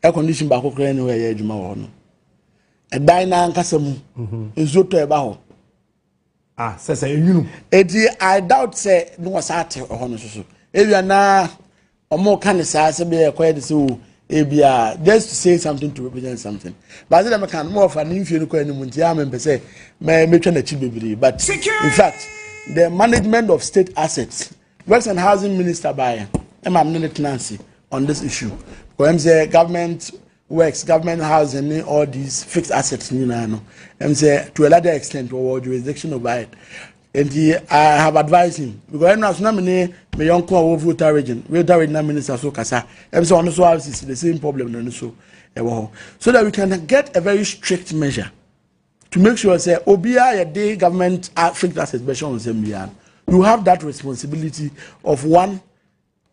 air condition baako koraa ne hɔ ɛyɛ adwuma wɔ hɔ no. Ɛdan n'ankasa mu, nsuo tɔ ɛba hɔ. Ah, sɛ enwunu. Eti I doubt sɛ ne wɔ saa te hɔ no soso. Ebia na ɔmo ka ne saa sɛ bɛyɛ ɛkɔyɛ de sɛ o, ebia just to say something, to represent something. But sɛ dɛm kan mo wɔfa ne nfie no kɔ anim nti ama mpɛ sɛ mɛ mɛtwa n'akyi bebree. But in fact, the management of state assets, Works and Housing Minister baayɛ ɛma mi ne ne tena ase on this issue, because ɛm sɛ government works, government housing ne all these fixed assets nyinaa no, ɛm sɛ to a larger extent wɔwɔ jurisdiction over it. Nti I have advised him, because ɛnu aso na mi ne mi yɔnko a wɔwɔ Volta Region, Volta Regional Minister so kasa, ɛm sɛ ɔno so has the same problem na ɔno so ɛwɔ hɔ, so that we can get a very strict measure to make sure sɛ obiara yɛ de government fixed assets bɛhyɛ wɔn nsam biara, you have that responsibility of one,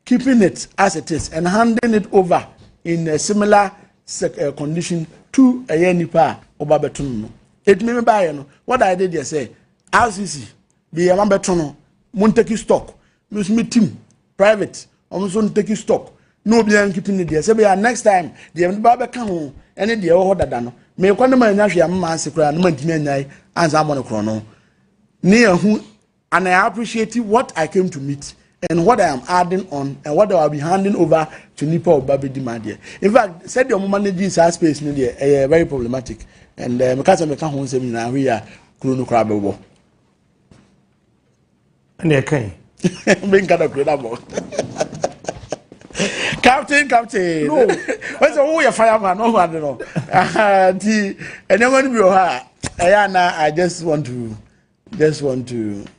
keeping it as it is and handing it over in a similar condition to ɛyɛ nipa a ɔba bɛto no. Etumi mi baayɛ no, what I did yɛ sɛ RCC bi yɛ ma bɛto no, mo n take stock, mi nso mi team private, ɔmo nso n take stock na obiara n keep ne deɛ, sɛ bɛyɛ next time deɛ ba bɛka ho ɛne deɛ ɛwɔ hɔ dada no, mɛkɔ ne ma nya hwee ama ase koraa ne ma ntumi anyae ansa amɔ ne korɔ no ne ɛho. And I appreciate what I came to meet and what I am adding on and what I will be handing over to nipa ɔba bɛ di ma deɛ. In fact, sɛdeɛ ɔmo manage saa space no deɛ, ɛyɛ very problematic, and meka sɛ meka ho nsɛm nyinaa hwee a, kuro no koraa bɛbɔ. Ɛna ɛka yi. Menka na kuro no abɔ. Captain, captain. No. Wọ́n sɛ woyɛ fireman ɔho ade no nti nneɛma no bi wɔ hɔ a ɛyɛ ana I just want to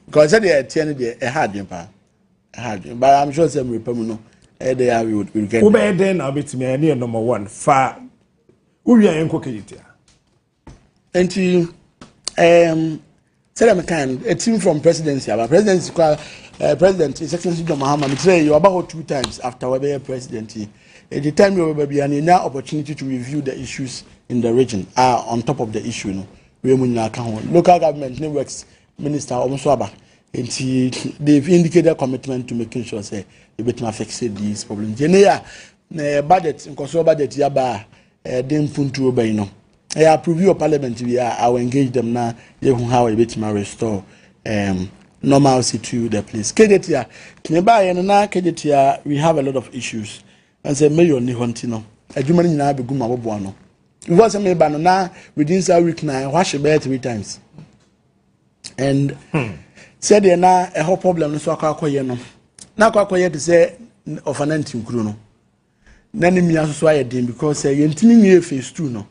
because sɛdeɛ ɛteɛ no deɛ, ɛha adwene paa, ɛha adwene. But I'm sure sɛ mmerɛ pa mu no, ɛyɛ dɛ a we will get. Wobɛyɛ dɛn na wobɛtumi ayɛ ne yɛ number one fa wowie a yɛnkɔ Kejetia? Nti sɛdeɛ meka no, a team from presidency aba. Presidency kora, President, His Excellency John Mahama, mekyerɛ yɛ ɔba hɔ two times after wɔbɛyɛ president yi. The time yɛ ɔbɛba bia no, yɛnya opportunity to review the issues in the region. Ah, on top of the issue no, wei mu nyinaa ka ho. Local government ne Works Minister, ɔmo nso aba, nti they've indicated commitment to making sure sɛ ebetumi afix these problems. Yɛn ne yɛ a na budget nkɔsɔ budget yaba a ɛde mpuntuo bɛyi no, ɛyɛ approve wɔ parliament bi a, I will engage them na yɛhu how ebetumi restore normalcy to the place. Kejetia tìmí baayɛ no na Kejetia, we have a lot of issues. Ɛnsɛ mayor ni hɔ nti no, adwuma no nyinaa bɛgu mu aboboa no. Before sɛ meba no na within saa week na ɛhɔ ahye bɛyɛ three times, and sɛdeɛ na ɛhɔ problem no so akɔ akɔyɛ no, na akɔ akɔyɛ te sɛ ɔfa na ntinkuro no na ne mmea nso so ayɛ den, because yɛntumi nwie phase two no,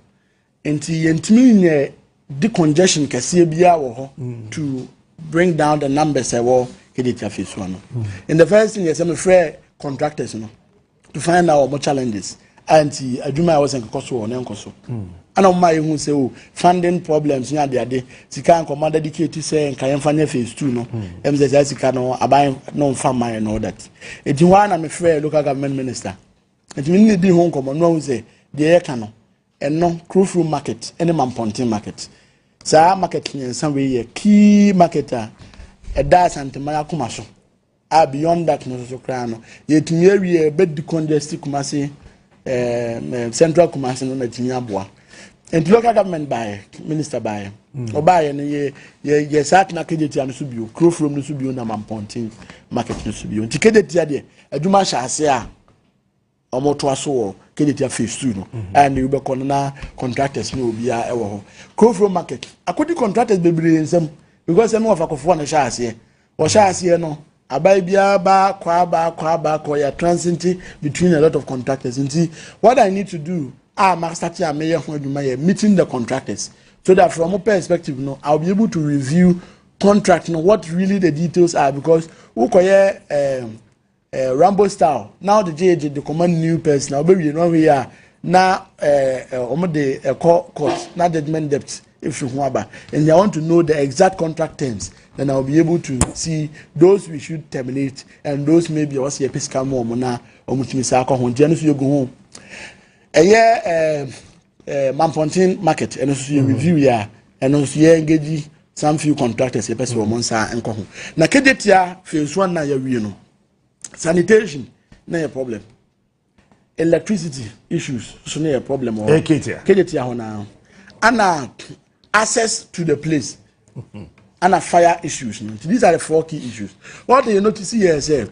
nti yɛntumi nyɛ decongestion kɛseɛ biara wɔ hɔ to bring down the numbers ɛwɔ Kejetia phase one no. In the first thing yɛ sɛ mefrɛ contractors no to find out wɔn challenges a nti adwuma a ɛwɔ sɛ nkekɔ so wɔ ne nkɔ so, ɛna wɔn a yɛhu sɛ o funding problems ne adeade, sika nkɔmɔ dedicate sɛ nka yɛmfa nyɛ phase two no, ɛm sɛ saa sika no aban no nfa man and all that. Eti hɔ a na mefrɛ Local Government Minister, nti mi ne di ho nkɔmɔ no, ahu sɛ deɛ yɛka no, ɛno Krofrom Market ɛne Mampɔnten Market, saa market mmiɛnsa wei yɛ key market a ɛda Asanteman akoma so. A beyond that no soso koraa no, yɛtumi awie bɛ decongest Kumase, central Kumase no na tumi aboa. Nti local government baayɛ, minister baayɛ, ɔbaayɛ no, yɛ saa tena Kejetia no so bio, Krofrom no so bio, na Mampɔnten Market no so bio. Nti Kejetia deɛ, adwuma hyɛ ase a wɔn to aso wɔ Kejetia phase two no a ne wobɛkɔ no na contractors ne obiara ɛwɔ hɔ. Krofrom Market akɔdi contractors bebree nsam, because ɛmi wɔfa kɔfoɔ no hyɛ aseɛ, wɔhyɛ aseɛ no, aban biara ba kɔ, aba kɔ, aba kɔ, yɛ transit between a lot of contractors. Nti what I need to do a ma start a meyɛ ho adwuma yɛ meeting the contractors, so that from a perspective no, I will be able to review contract no, what really the details are, because wokɔyɛ Rambo style now, the JJ de command new person na ɔbɛwie no, ɔhwɛ a na ɔmo de ɛkɔ court na judgment debt efiri ho aba. And I want to know the exact contract terms, then I will be able to see those we should terminate and those maybe ɔsi yɛ pesika mu ɔmo na ɔmo tumi sa akɔ ho. Nti ɛno nso yɛ gu ho. Ɛyɛ ɛɛ ɛɛ Mampɔnten Market, ɛno nso yɛ review yɛ a, ɛno nso yɛ engage some few contractors yɛ pɛ sɛ wɔn nsa nkɔ ho. Na Kejetia phase one na yɛ wie no, sanitation na yɛ problem, electricity issues so na yɛ problem wɔ hɔ. Kejetia hɔ naa, ana access to the place. Ana fire issues no. Nti these are the four key issues. What they notice here sɛ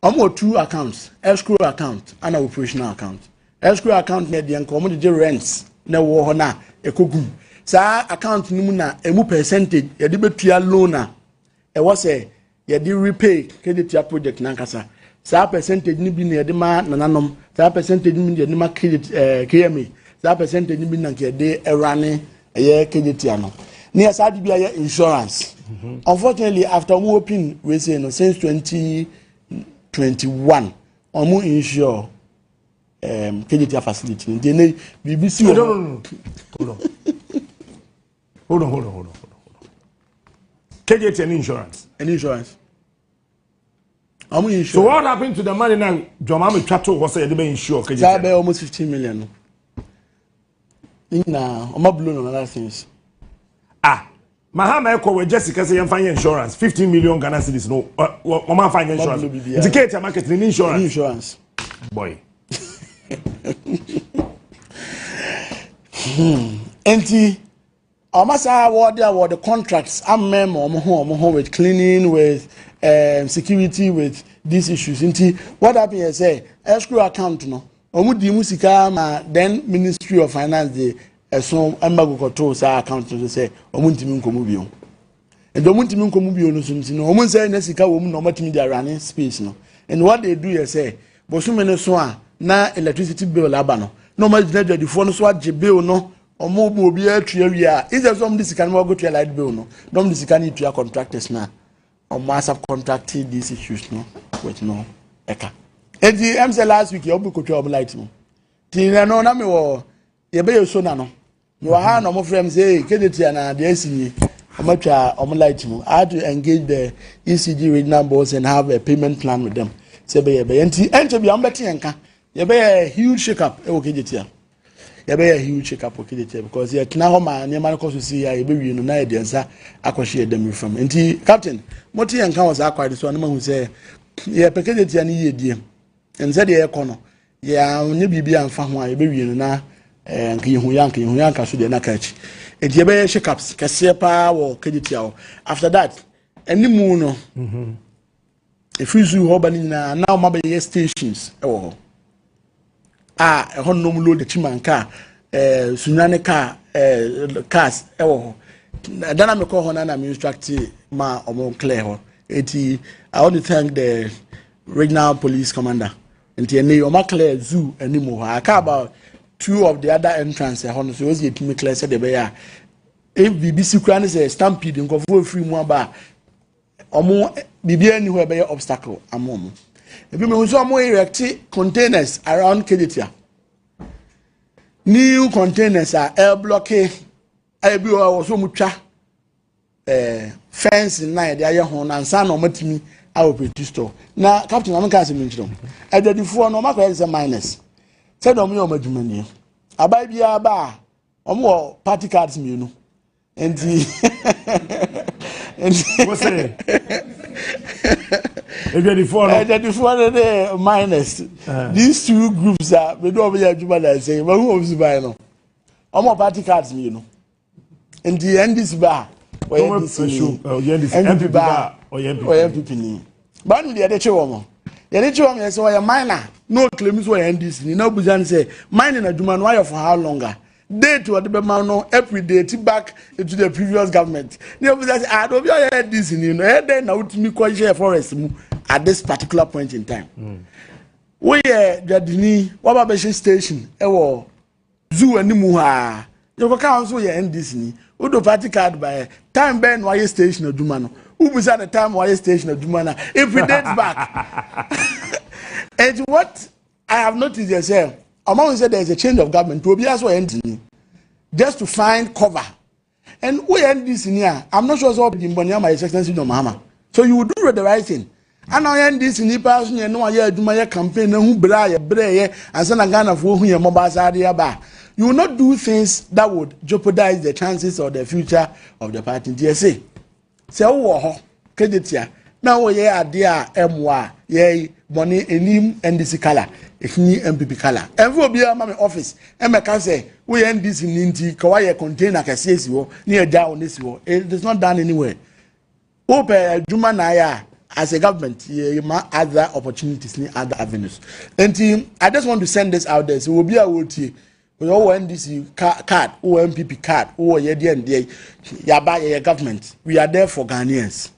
wɔn wɔ two accounts, escrow account ana operational account. Escrow account na deɛ nka wɔn de gye rents na ɛwɔ hɔ na ɛkɔ gum. Saa account no mu na emu percentage yɛde bɛtua loan a ɛwɔ sɛ yɛde repay Kejetia project nankasa. Saa percentage no bi na yɛde ma nananom, saa percentage no bi na yɛde ma KMA, saa percentage no bi na nka yɛde ɛrane ɛyɛ Kejetia no. Ne yɛ saa de bi ayɛ insurance. Unfortunately, after wɔn open wei sei no since 2021, wɔn insure Kejetia facility nti ɛnɛ biribi si wɔ No, no, no. Hold on. Hold on, hold on, hold on, hold on. Kejetia insurance. Any insurance. Wɔn insure. So what happened to the money now? John Mahama twa to hɔ sɛ yɛde bɛ insure Saa Kejetia. bɛyɛ almost 15 million no. Ne nyinaa wɔn blow on other things. Ah, Mahama ɛkɔ wɔ Jessica sɛ yɛmfa nyɛ insurance 15 million Ghana cedis no wɔn afa nyɛ insurance. Blow biribiara. Nti Kejetia market ni Any insurance. insurance. Boy. Nti ɔmo saa wɔde a wɔde contracts amɛn ma ɔmo ho with cleaning, with security, with these issues. Nti what happen yɛ sɛ escrow account no, ɔmo di mu sika ma then Ministry of Finance de ɛso ɛmba kɔkɔto saa account no so sɛ ɔmo ntumi nkɔmu bio. Nti ɔmo ntumi nkɔmu bio no so nti no, ɔmo nsa nya sika wɔ mu na ɔmo atumi de arane space no. And what they do yɛ sɛ bosome no so a na electricity bill aba no, na ɔmo agyina adwadifoɔ no so agye bill no. Ɔmo mu obiara atua wie a, instead sɛ ɔmo de sika no wɔkɔtua light bill no, na ɔmo de sika no tua contractors na ɔmo asubcontract these issues no with no ɛka. Eti sɛ last week yɛ ɔmo kɔtua ɔmo light mu ti na no na mi wɔ yɛbɛyɛ so na no mi wɔ ha na ɔmo frɛ mi sɛ ee, Kejetia na deɛ esi nie, ɔmo atwa ɔmo light mu. I had to engage the ECG regional boards and have a payment plan with them sɛ bɛyɛ bɛyɛ. Nti ɛnkyɛ bi a ɔmo bɛte yɛn ka, yɛbɛyɛ huge shake up ɛwɔ Kejetia. Yɛbɛyɛ huge shake up wɔ Kejetia because yɛtena hɔ ma nneɛma no kɔ so si a yɛbɛwie no na yɛde nsa akɔhyɛ yɛ dɛm fam. Nti captain, mo te yɛn ka wɔ saa akwaade so a, ne ma hu sɛ yɛpɛ Kejetia no yie die nsɛ deɛ yɛkɔ no, yɛanyɛ biribi amfa ho a yɛbɛwie no na nka yɛhu yɛ anka yɛhu yɛ anka so deɛ n'aka akyi. Nti yɛbɛyɛ shake ups kɛseɛ paa wɔ Kejetia hɔ. After that, animu no efiri zoo hɔ ba no nyinaa na wɔn abɛyɛ stations ɛwɔ hɔ a ɛhɔ nom load akyi kaa Sunyani kaa cars ɛwɔ hɔ. Ɛda na mekɔ hɔ na mi instruct ma ɔmo clear hɔ. Eti I want to thank the regional police commander. Nti ɛnɛ yi ɔmo clear zoo anim hɔ. Aka about two of the other entrance ɛhɔ no so osi etumi clear sɛdeɛ ɛbɛyɛ a if biribi si kura ne sɛ stampede nkɔfoɔ efiri mu aba a, ɔmo biribi ani hɔ ɛbɛyɛ obstacle ama ɔmo. Ebi mi nso, ɔmo erect containers around Kejetia, new containers a ɛreblock a ebi wɔ hɔ so ɔmo twa fence na yɛde ayɛ ho na nsa na ɔmo atumi aoperate store. Na captain, ɔmo nka asɛm nkyerɛ mo, adwadifoɔ no ɔmo akɔyɛ sɛ miners sɛdeɛ ɔmo yɛ ɔmo adwuma nie. Aban biara ba a, ɔmo wɔ party cards mmienu nti Wọ́n adwadifoɔ no. Adwadifoɔ no ne miners, these two groups a mede ɔmo yɛ adwuma na ɛsɛ mahu ɔmo suban no, ɔmo wɔ party cards mmienu. Nti NDC ba a, ɔyɛ NDC ni. Ɔyɛ NDC. NPP ba a, ɔyɛ NPP. Ɔyɛ NPP ni. Báwo ni yɛde kye wɔn? Yɛde kye wɔn yɛ sɛ ɔyɛ miner na ɔclaim sɛ ɔyɛ NDC ni. Na obusa no sɛ mining adwuma no wayɛ for how long a date wɔde bɛma no every date back to the previous government. Ne obusa sɛ ah, obi a ɔyɛ NDC ni no, ɛyɛ dɛn na wotumi kɔ hyɛ forest mu at this particular point in time? Woyɛ dwadini, waba bɛhyɛ station ɛwɔ zoo anim hɔ a yɛkɔka ho nso yɛ NDC ni, wodo party card baɛ. Time bɛn na wayɛ station adwuma no? Wobusa the time wayɛ station adwuma no a, if it dates back. And what I have noticed yɛ sɛ ɔmo ahun sɛ there is a change of government, obiara so ɔyɛ NDC ni just to find cover. And woyɛ NDC ni a, I'm not sure sɛ ɔdi mbɔni ama His Excellency John Mahama, so you will do the right thing. Ana ɔyɛ NDC ni paa so yɛ no ayɛ adwuma, yɛ campaign na hu bere a yɛ bere yɛ ansa na Ghanafoɔ hu yɛ mmɔbɔ asaade aba. You will not do things that would jeopardize the chances or the future of the party. Nti yɛ sɛ wowɔ hɔ Kejetia na woyɛ adeɛ a ɛmoa a yɛ bɔne enim NDC colour, ehini NPP colour, ɛnfɛ obiara ma mi office ɛmɛka sɛ Woyɛ NDC ni nti ka wayɛ container kɛseɛ si hɔ ne yɛgya wo ne si hɔ. It is not done anywhere. Wopɛ adwuma na ayɛ a, as a government yɛ ma other opportunities ne other avenues. Nti I just want to send this out there, so obi a wɔtie, wɔwɔ NDC card, wɔwɔ NPP card, wɔwɔ yɛdeɛ ndeɛ, yaba yɛyɛ government, we are there for Ghanaians.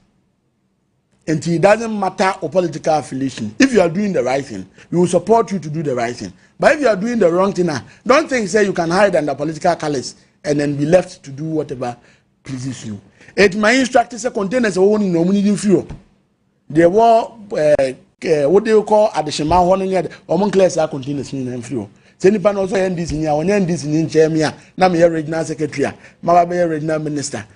Nti it doesn't matter your political affiliation. If you are doing the right thing, we will support you to do the right thing. But if you are doing the wrong thing, ah, don't think say you can hide under political colours and then be left to do whatever pleases you. It my instruct sɛ containers ɛwɔ hɔ no nyinaa, ɔmo nyinaa mfiri hɔ. Deɛ ɛwɔ ɛɛ wode kɔ adehyema hɔ no nyɛ ɔmo nclear saa containers nyinaa mfiri hɔ. Sɛ nipa no ɔsɔ yɛ NDC ni a, ɔnyɛ NDC ni nkyɛn mi a, na mi yɛ regional secretary a, ma ba bɛyɛ regional minister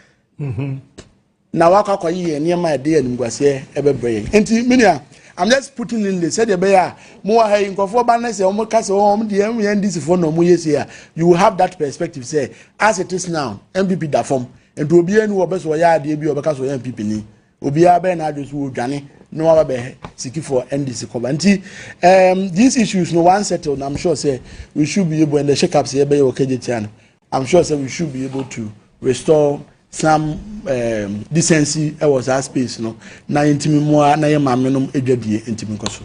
na wakɔ akɔyi yɛn nneɛma a ɛde animguaseɛ ɛbɛbrɛ yɛn. Nti minia, I'm just putting in this sɛdeɛ ɛbɛyɛ a mo wɔ ha yi, nkɔfoɔ ba ne sɛ ɔmo ka sɛ ɔmo deɛ ɛmo yɛ NDC foɔ na ɔmo yɛ sie a, you will have that perspective sɛ as it is now, NPP da fam. Nti obiara ni wɔ bɛ sɛ ɔyɛ adeɛ bi a ɔbɛka sɛ ɔyɛ NPP ni, obiara bɛyɛ n'adwe so wɔdwane na waba bɛ seek for NDC cover. Nti these issues no, once settled, I'm sure say we should be able, and the shake up sɛ yɛbɛyɛ wɔ Kejetia no, I'm sure say we should be able to restore some decency ɛwɔ saa space no na yɛntumi mmoa na yɛ maame nom adwadie ntumi nkɔ so.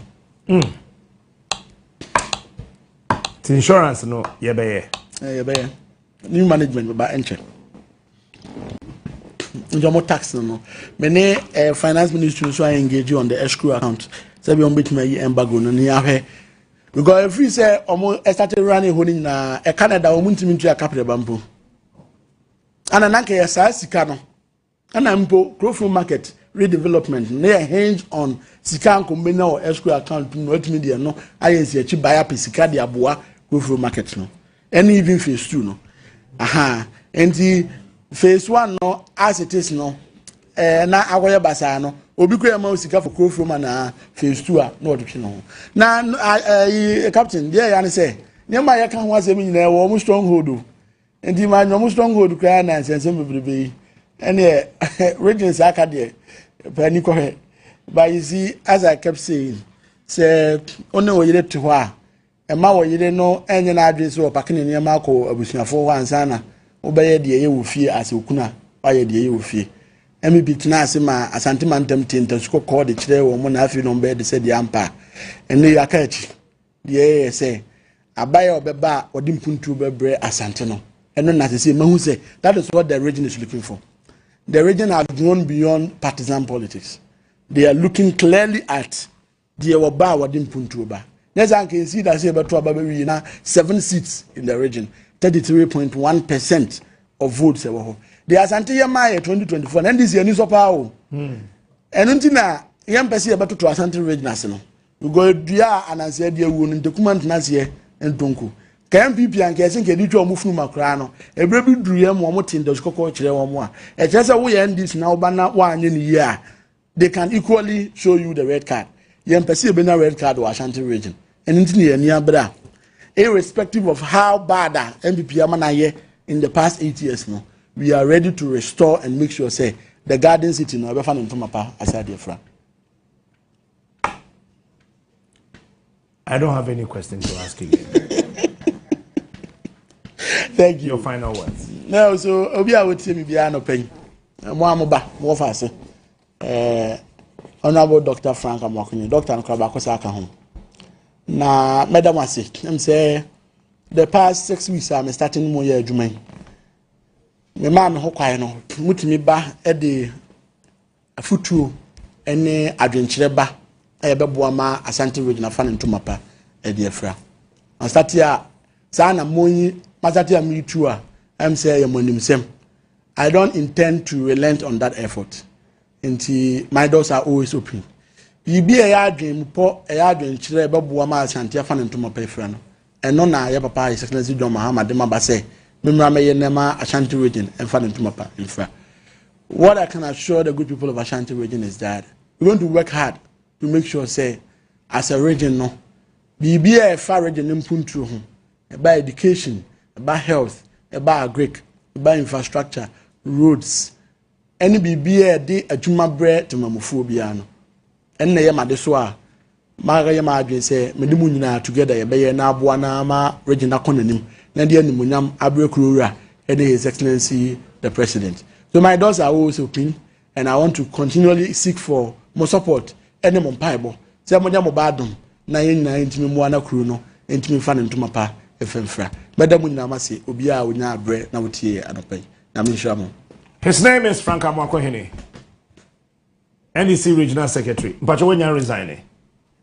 Ti insurance no yɛbɛyɛ? Yɛbɛyɛ. New management bɛba nkyɛn nti ɔmo tax no me ne finance ministry nso ayɛ engage on the escrow account sɛbi ɔmo bɛtumi ayi embargo no ne ahwɛ, because efiri sɛ ɔmo ɛstart running hɔ no nyinaa, ɛka na da ɔmo ntumi ntua kaprɛ mpo ana nanka yɛ saa sika no. Ɛna mpo Krofrom Market redevelopment ne yɛ hinge on sika nkɔmbɛnya wɔ escrow account mu na watumi deɛ no ayɛ nsi akyi ban apɛ sika de aboa Krofrom Market no, ɛne even phase two no. Aha, nti phase one no, as it is no, na akɔyɛ basaa no, obi kura ma sika for Krofrom anaa phase two a na ɔde twe ne ho na ɛɛ captain deɛ ɛyɛ ne sɛ nneɛma a yɛka ho asɛm nyinaa wɔ ɔmo stronghold o. Nti maa nyɛ ɔmo stronghold koraa na nsɛnsɛm bebrebe yi ɛneɛ regions aka deɛ paani kɔhwɛ. But you see, as I kept saying, sɛ ɔne wɔ yere te hɔ a, ɛma wɔ yere no ɛnyɛ n'adwene sɛ ɔpack ne nneɛma akɔ abusuafoɔ hɔ ansa na wobɛyɛ deɛ ɛyɛ wɔ fie. Asɛ okunu a wayɛ deɛ ɛyɛ wɔ fie ɛmi bi tena ase ma Asante mantam te ntasu kɔkɔɔ de kyerɛ wɔn mo na afei na wɔn bɛyɛ de sɛ deɛ ampa a ɛnɛ yɛ aka akyi deɛ ɛyɛ sɛ abayɛ a ɔbɛba a ɔde mpuntuo bɛbrɛ Asante no. Ɛno na sɛ mahu sɛ that is what the region is looking for. The region has grown beyond partisan politics. They are looking clearly at deɛ wɔba a wɔde mpuntuo ba. Ne sɛ anka nsi da sɛ yɛbɛto aba bɛwie na seven seats in the region, 33.1% of votes ɛwɔ hɔ. Deɛ Asante yɛ maa yɛ 2024 na NDC ani sɔ paa o. Ɛno nti na yɛn mpɛ sɛ yɛbɛtoto Asante region ase no, because dua a anansi adi awuo no, ntekuma ntena aseɛ ntonko ka NPP anka yɛsɛ nka yɛde twa wɔn funuma koraa no. Ebire bi duru yɛn mu, wɔn te ntasu kɔkɔɔ kyerɛ wɔn a ɛkyerɛ sɛ woyɛ NDC na woba na woanyɛ ne yie a, they can equally show you the red card. Yɛn mpɛ sɛ yɛbɛnya red card wɔ Ashanti Region. Ɛno nti na yɛn ani abere a, irrespective of how bad a NPP ama na yɛ in the past 8 years no, we are ready to restore and make sure say the Garden City no ɛbɛfa ne ntoma pa ase adeɛ fra. I don't have any question to ask again. Thank you. Your final words. No, so obi a wotie mi biara no pɛn mo a mo ba mo wɔ fa ase Honourable Dr Frank Amoakohene, doctor no kora baako sa aka ho na mɛda mo ase. Sɛ the past 6 weeks a me starting mo yɛ adwuma yi, me maa me ho kwan no, mutumi ba de afutuo ne adwenkyerɛ ba a yɛbɛboa ma Asante Region afa ne ntoma pa de afira. Masate a saa na mo yi masate a meretu a sɛ yɛ mo animsɛm. I don't intend to relent on that effort. Nti my doors are always open. Biribi a ɛyɛ adwen mu pɔ, ɛyɛ adwenkyerɛ ɛbɛboa ma Asante afa ne ntoma pa afira no, ɛno na yɛ papa His Excellency John Mahama de ma ba sɛ mmemmra mɛyɛ nneɛma Ashanti Region ɛmfa ne ntoma pa mfira. What I can assure the good people of Ashanti Region is that we're going to work hard to make sure say as a region no, biribi a ɛfa region no mpuntuo ho, ɛba education, ɛba health, ɛba agric, ɛba infrastructure, roads, ɛne biribi a ɛde adwuma brɛ temamufoɔ biara no, ɛnna ɛyɛ made so a maga yɛ maa adwene sɛ mede mu nyinaa together yɛbɛyɛ na aboa na ama region akɔ n'anim. Na de animonyam abrɛ kurowura ɛne His Excellency the President. So my doors are always open and I want to continually seek for more support ɛne mo mpaebɔ sɛ mo nyɛ mo ba adom na yɛn nyinaa ntumi mmoa na kuro no ntumi nfa ne ntoma pa mfimfira. Mɛda mo nyinaa ma se obiara a onya abrɛ na wotie yɛ anɔpa yi, na menhyira mo. His name is Frank Amoakohene, NDC Regional Secretary. Mpacho, when you resign?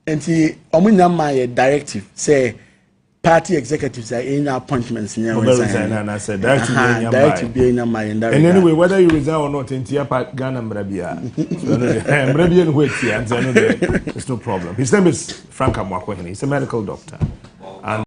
Nti ɔmo nyinaa ma yɛ directive sɛ party executives a ɛnya appointments nyɛ resign anaasɛ directive bi enya directive bi enya ma yɛn. And anyway, whether you resign or not, ntia pa Ghana mmara bia. So mmara bia no ho etia, nti ɛno deɛ, it's no problem. His name is Frank Amoakohene. He's a medical doctor. And